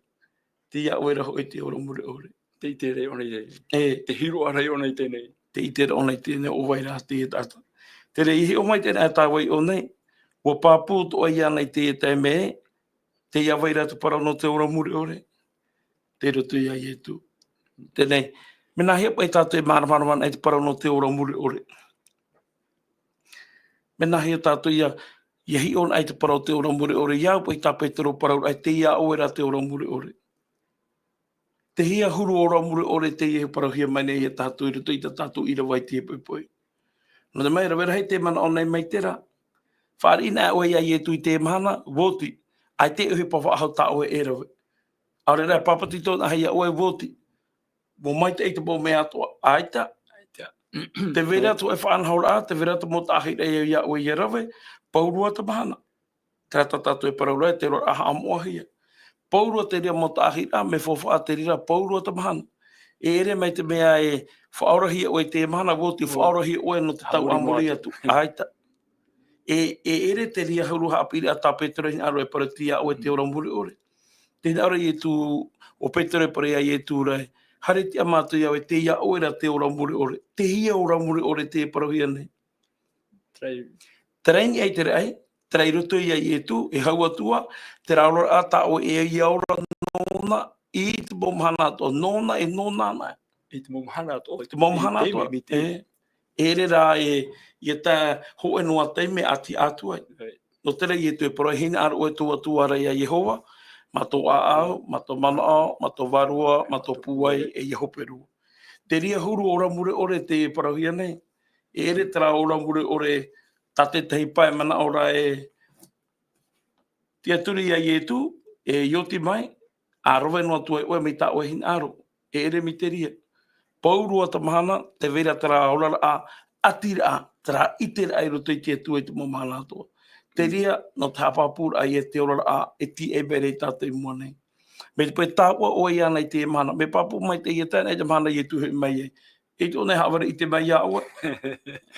tei iā ʻoe ra hoʻi te ora mure ʻore. Tē ʻite ra ʻōna i teie. E. Tē hiroʻa ra ʻōna i teie. Tē ʻite ra ʻōna i teie, ʻo vai rā teie taʻata. Terā, ʻia hiʻo mai anaʻe tāua i ʻō nei, ʻua pāpū atoʻa iāna i teie taime ē, tei iā vai ra te parau nō te ora mure ʻore. Tei roto ia Ietu. Teie, mea nāhea paʻi tātou e māramarama anaʻe i te parau nō te ora mure ʻore? Mea nāhea tātou ʻia, ʻia hiʻo anaʻe i te parau o te ora mure ʻore, ʻia au paʻi tā Petero parauraʻa ē, tei iā ʻoe ra te ora mure ʻore. Te hia huru ora mure ʻore teie e parauhia mai nei ia tātou i roto i tā tātou ʻīrava i teie poʻipoʻi. Nō te mea, rave rahi te manaʻo nei mai terā. Fāriʻi anaʻe ʻoe ia Ietu i teie mahana, voti. ʻAita e ʻohipa faʻahou tā ʻoe e rave. ʻAore rā e pāpetito anaʻe ia ʻoe, voti. ʻUa maitaʻi te mau mea atoʻa, ʻaita. ʻAita. Tē vai ra atoʻa e faʻanahoraʻa, tē vai ra te mau taʻahiraʻa ia ʻoe ʻia rave, pauroa te mahana. Terā tā tātou e parau ra, te oraraʻa haʻamoʻahia. Pauroa te reira mau taʻahiraʻa, mea faufaʻa te reira, pauroa te mahana. E ʻere mai te mea e faʻaorahia ʻoe i teie mahana, voti, faʻaorahia ʻoe nō te tau a muri atu. ʻAita. E, e ʻere te reira huru haʻapiʻiraʻa tā Petero e hinaʻaro e parau tei iā ʻoe te ora mure ʻore. Tē hinaʻaro Ietu, ʻo Petero e parau ia Ietu ra ē, haere atu ā mātou iā ʻoe, tei iā ʻoe ra te ora mure ʻore. Te hia ora mure ʻore tē parauhia nei? Terā i, terā i niʻa i te raʻi, terā i roto ia Ietu, e hau atu ā, terā oraraʻa tā ʻoe e ʻia ora nōna i te mau mahana atoʻa, nōna e nōna anaʻe. I te mau mahana atoʻa. I te mau mahana atoʻa. E, e ʻere rā e, ʻia tae hōʻē noa taime ʻati atu ai. Right. Nō terā Ietu e parau, e hinaʻaro ʻoe i tō Atua ra ia Iehova, mā tō ʻāʻau, mā tō manaʻo, mā tō vārua, mā tō pūai, e ʻia hope roa. Te reira huru ora mure ʻore tē parauhia nei, e ʻere terā ora mure ʻore tā te tahi pae e manaʻo ra ē, tiʻaturi ia Ietu, e oti mai, ʻa rave noa atu ai ʻoe mai tā ʻoe hinaʻaro. E ʻere mai te reira. Pauroa te mahana, tē vai ra terā oraraʻa, ʻatiraʻa, terā ʻiteraʻa i roto i te Atua i te mau mahana atoʻa. Te reira, nō te haʻapāpūraʻa ia te oraraʻa, e tīaʻi mai ra ia tātou i mua nei. Mai te peu e taoʻa ʻoe iāna i teie mahana, mea pāpū maitaʻi ʻoe i teie mahana Ietu e hoʻi mai ai. E ʻite ʻoe e haʻavare ʻite mai iā ʻoe.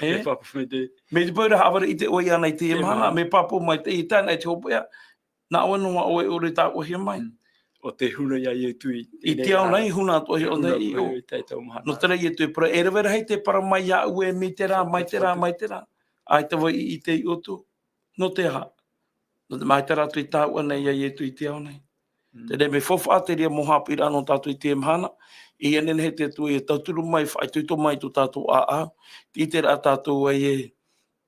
E? Mea pāpū maitaʻi. Mai te peu e haʻavare ʻite ʻoe iāna i teie mahana, mea pāpū maitaʻi ʻoe i te hopeʻa. Nā ʻoe noa ʻoe e ʻore e taoʻahia mai. Mm. ʻO te huna ia Ietu i, i te ao nei, huna atoʻa ia ʻō nei i ʻō. Nō terā Ietu e parau, e rave rahi tē parau mai iāʻu ē, mai terā, mai terā, mai terā. ʻAita vau i ʻite ia ʻoutou. Nō te aha? Mai tā rātou i tāuʻa nei iā Ietu i te ao nei. Teie nei, mea faufaʻa te reira mau haʻapiʻiraʻa nō tātou i teie mahana, ʻia nehenehe te Atua ʻia tauturu mai, faʻaitoito mai tō tātou ʻāʻau, te ʻiteraʻa tātou ē,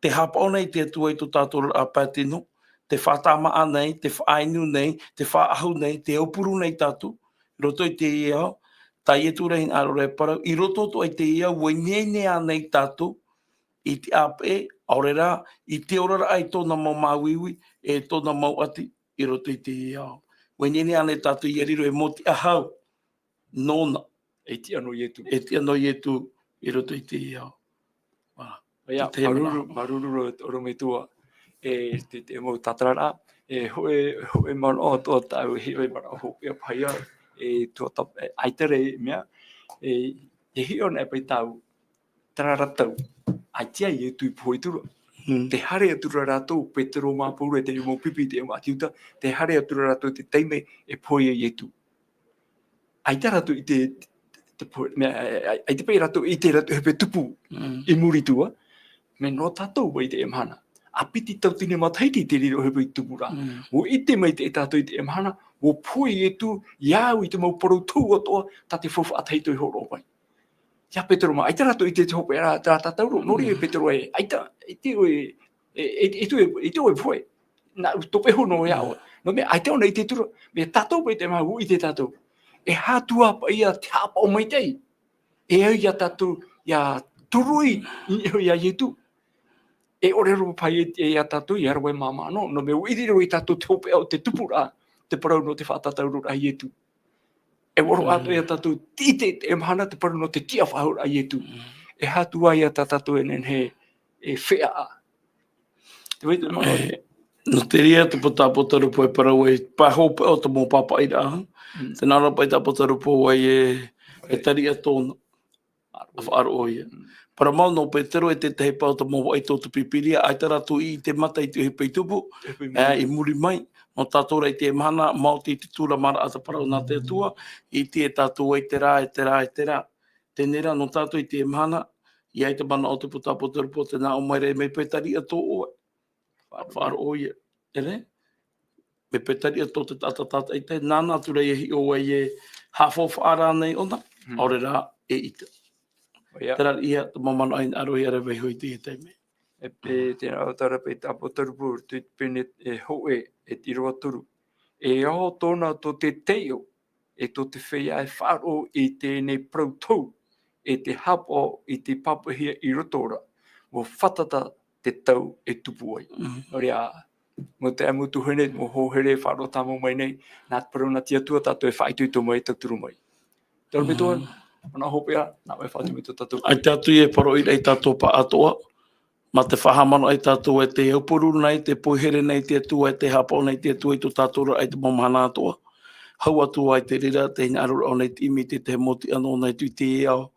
te haʻapaʻo nei te Atua i tō tātou oraraʻa pae tino, te faʻatāmāʻa nei, te faʻainu nei, te faʻaʻahu nei, te aupuru nei tātou, i roto i teie ao, tā Ietu rā hinaʻaro e parau, i roto atoʻa i teie ao, ʻua ineine ānei tātou, i te ʻāpeʻe, ʻaore rā, i te oraraʻa i tōna mau māuiui, e tōna mau ʻati, i roto i teie ao. ʻUa ineine ānei tātou ʻia riro ei mau tiʻahau nōna. E tiʻa nō Ietu. E tiʻa nō Ietu i roto i teie ao. Ā, ʻoia, te tahi manaʻo. Māuruuru, māuruuru ro, ro metua. E te, te mau tātararaʻa. E hōʻē, hōʻē manaʻo atoʻa tāʻu, e hōʻē manaʻo hopeʻa paha ia. E tuatāpapa, e, ʻaita rā e mea. E, e hiʻo ana paʻi tāʻu. Terā ra tau, ʻaita ʻo Ietu i pohe atu ra. Mm. Tē haere atu ra rātou, Petero mā Pauro, e te mau pipi, te mau ʻāti Iuta, tē haere atu ra rātou i te taime e pohe ai ʻo Ietu. ʻAita rātou i te, te pohe, mea, ʻai-, ʻai-, ʻaita paʻi rātou i ʻite rātou he peʻe tupu Mm. i muri atu ā, mea nō tātou paʻi i teie mahana. ʻA piti tauatini matahiti tei riro he peʻe tupu ra. Mm. ʻUa ʻite maitaʻi tātou i teie mahana, ʻua pohe ʻo Ietu, ʻia au i te mau parau tohu atoʻa, tā te faufaʻa tahito i hōroʻa mai. Ia Petero mā, ʻaita rātou i ʻite te hopeʻa ra, tā, tā tātou ra, nō reira Mm. Petero ē, ʻaita, ʻaita ʻoe, e, e, ʻaita ʻoe, ʻaita ʻoe pohe. Nā, tō peʻe hono ia Mm. ʻoe. Nō mea, ʻaita ʻōna i ʻite atu ra, mea tātou paʻi i teie mahana, ʻua ʻite tātou. E aha atu ā paʻi ia te haʻapaʻo maitaʻi. E au ia tātou, ʻia turu i, i niʻa iho iā Ietu. E ʻore roa paʻi e, e ia tātou, ʻia rave māmā noa. Nō mea, ʻua ʻite roa ia tātou te hopeʻa o te tupuraʻa, te parau nō te faʻatātauroraʻa a Ietu. E ʻua roaʻa Mm. atoʻa ia tātou, te ʻite, te mahana, te parau nō te tiʻafaʻahouraʻa a Ietu. Mm. E aha atu ā ia tā tātou e nehenehe, e feiā. Te vai te manaʻo. E, nō te reira te Aposetolo Paulo e parau ai, pae hopeʻa o te mau pāpaʻiraʻa. Mm. Tē nā ʻō ra paʻi te Aposetolo Paulo ē, e, e tariʻa tōna. Faʻaroʻo ïa. Mm. Parau mau nō Petero e te tahi paʻi o te mau vaʻa i tō te Pīpīria, ʻaita rātou i ʻite mata i te peʻe tupu, Te peʻe ē, i muri mai, nō tātou rā i teie mahana, maoti te tūramaraʻa te parau nā te Atua, i ʻite tātou ai terā, e terā, e terā. Teie rā nō tātou i teie mahana, ʻia ʻite manaʻo te Aposetolo Paulo tē nā ʻō mai ra, mea paʻi tariʻa tō ʻoe. Faʻaroʻo ïa. E rē? Mea paʻi tariʻa tō te taʻata tātaʻitahi, nāna atu rā ʻia hiʻo ai e haʻafaufaʻa rānei ʻōna, Mm. ʻaore rā e ʻita. ʻOia. Terā ïa te mau manaʻo i hinaʻaro ʻia rave iho i teie taime. E pē, tē nā ʻō ra paʻi te Aposetolo Paulo, te pene e hōʻē, e te ʻīrava toru. E aho tōna tō te taiʻo, e tō te feiā e faʻaroʻo i teie nei parau tohu, e te haʻapaʻo i te pāpaʻihia i roto ra, ʻua fātata te tau e tupu ai. Mm. Nō reira, mau taeaʻe, mau tuahine, mau hoa here e faʻaroʻo tāmau mai nei, nā te parau nā te Atua tātou e faʻaitoito mai, tauturu mai. Te ʻorometua, Mm. manaʻo hopeʻa, nā ʻoe e faʻaitoito mai tō tātou. ʻAita atu ïa e parau i tātou pāʻatoʻa, mā te faʻahaʻamanaʻo ia tātou e te aupuru nei, te poihere nei te Atua, e te haʻapaʻo nei te Atua i tō tātou oraraʻa i te mau mahana atoʻa. Hau atu ai te reira, te hinaʻaro ʻōna i te ʻimi i te tahi mau tiʻa nōna i te ao.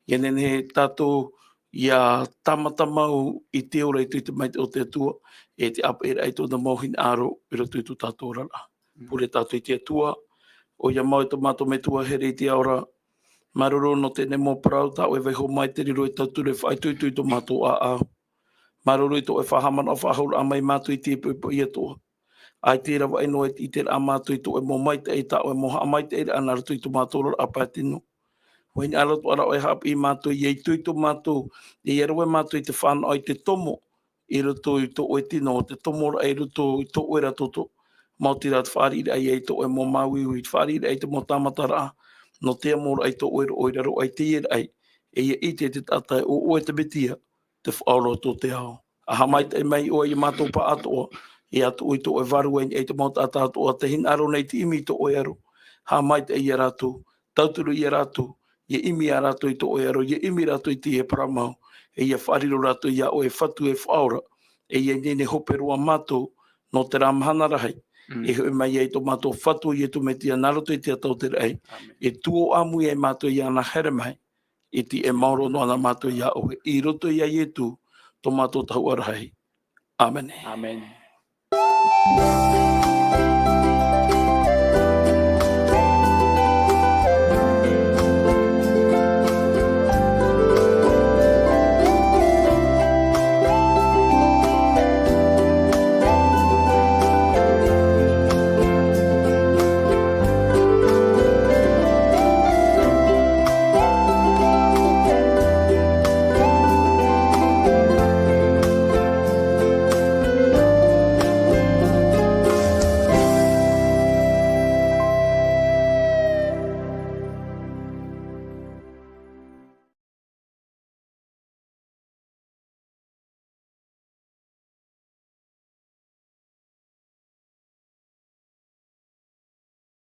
ʻIa nehenehe tātou ʻia tāmata mau i te ora i te, i te maitaʻi o te Atua, e te ʻāpeʻeraʻa i tōna mau hinaʻaro i roto i tō tātou oraraʻa. Mm. Pure tātou i te Atua, ʻoia mau e tō mātou Metua here i te ao ra, Māuruuru nō teie nei mau parau tā ʻoe e vaiiho mai, te reira e tauturu e faʻaitoito i tō mātou ʻāʻau. Māuruuru i tō ʻoe faʻahaʻamanaʻo faʻahou raʻa mai ia mātou i teie poʻipoʻi atoʻa. ʻAita e ravaʻi noa i te ʻiteraʻa a mātou i tō ʻoe mau maitaʻi, tā ʻoe mau haʻamaitaʻiraʻa nā roto i tō mātou oraraʻa pae tino. ʻUa hinaʻaro atoʻa ra ʻoe e haʻapiʻi ia mātou, ʻia itoito mātou, ʻia rave mātou i te fānaʻo i te tomo, i roto i tō ʻoe tino, te tomo ra i roto i tō ʻoe ra toto. Maoti rā te fāriʻiraʻa ia i tō ʻoe mau māuiui, te fāriʻiraʻa i te mau tāmataraʻa, nō te amo ra i tō ʻoe roʻo i raro aʻe i teie raʻi, e ʻia ʻite te taʻata ē ʻo ʻoe te Metia, te Faʻaora o tō te ao. ʻA haʻamaitaʻi mai ʻoe ia mātou pāʻatoʻa, ʻia tuʻu i tō ʻoe vārua i niʻa i te mau taʻata atoʻa, tē hinaʻaro nei te ʻimi i tō ʻoe aro. Haʻamaitaʻi ia rātou, tauturu ia rātou, ʻia ʻimi ia rātou i tō ʻoe aro, ʻia ʻimi rātou i teie parau mau, e ʻia faʻariro rātou iā ʻoe e Fatu e Faʻaora, e ʻia ineine hope roa mātou, nō terā mahana rahi, Mm. e hoʻi mai ai tō mātou Fatu ʻo Ietu Metia nā roto i te ata o te raʻi, Amen. e tuō ʻāmui ai mātou iāna here mai, i te ʻite e maoro noa na mātou iā ʻoe, i roto iā Ietu, tō mātou Tahuʻa rahi. Amen. Amen.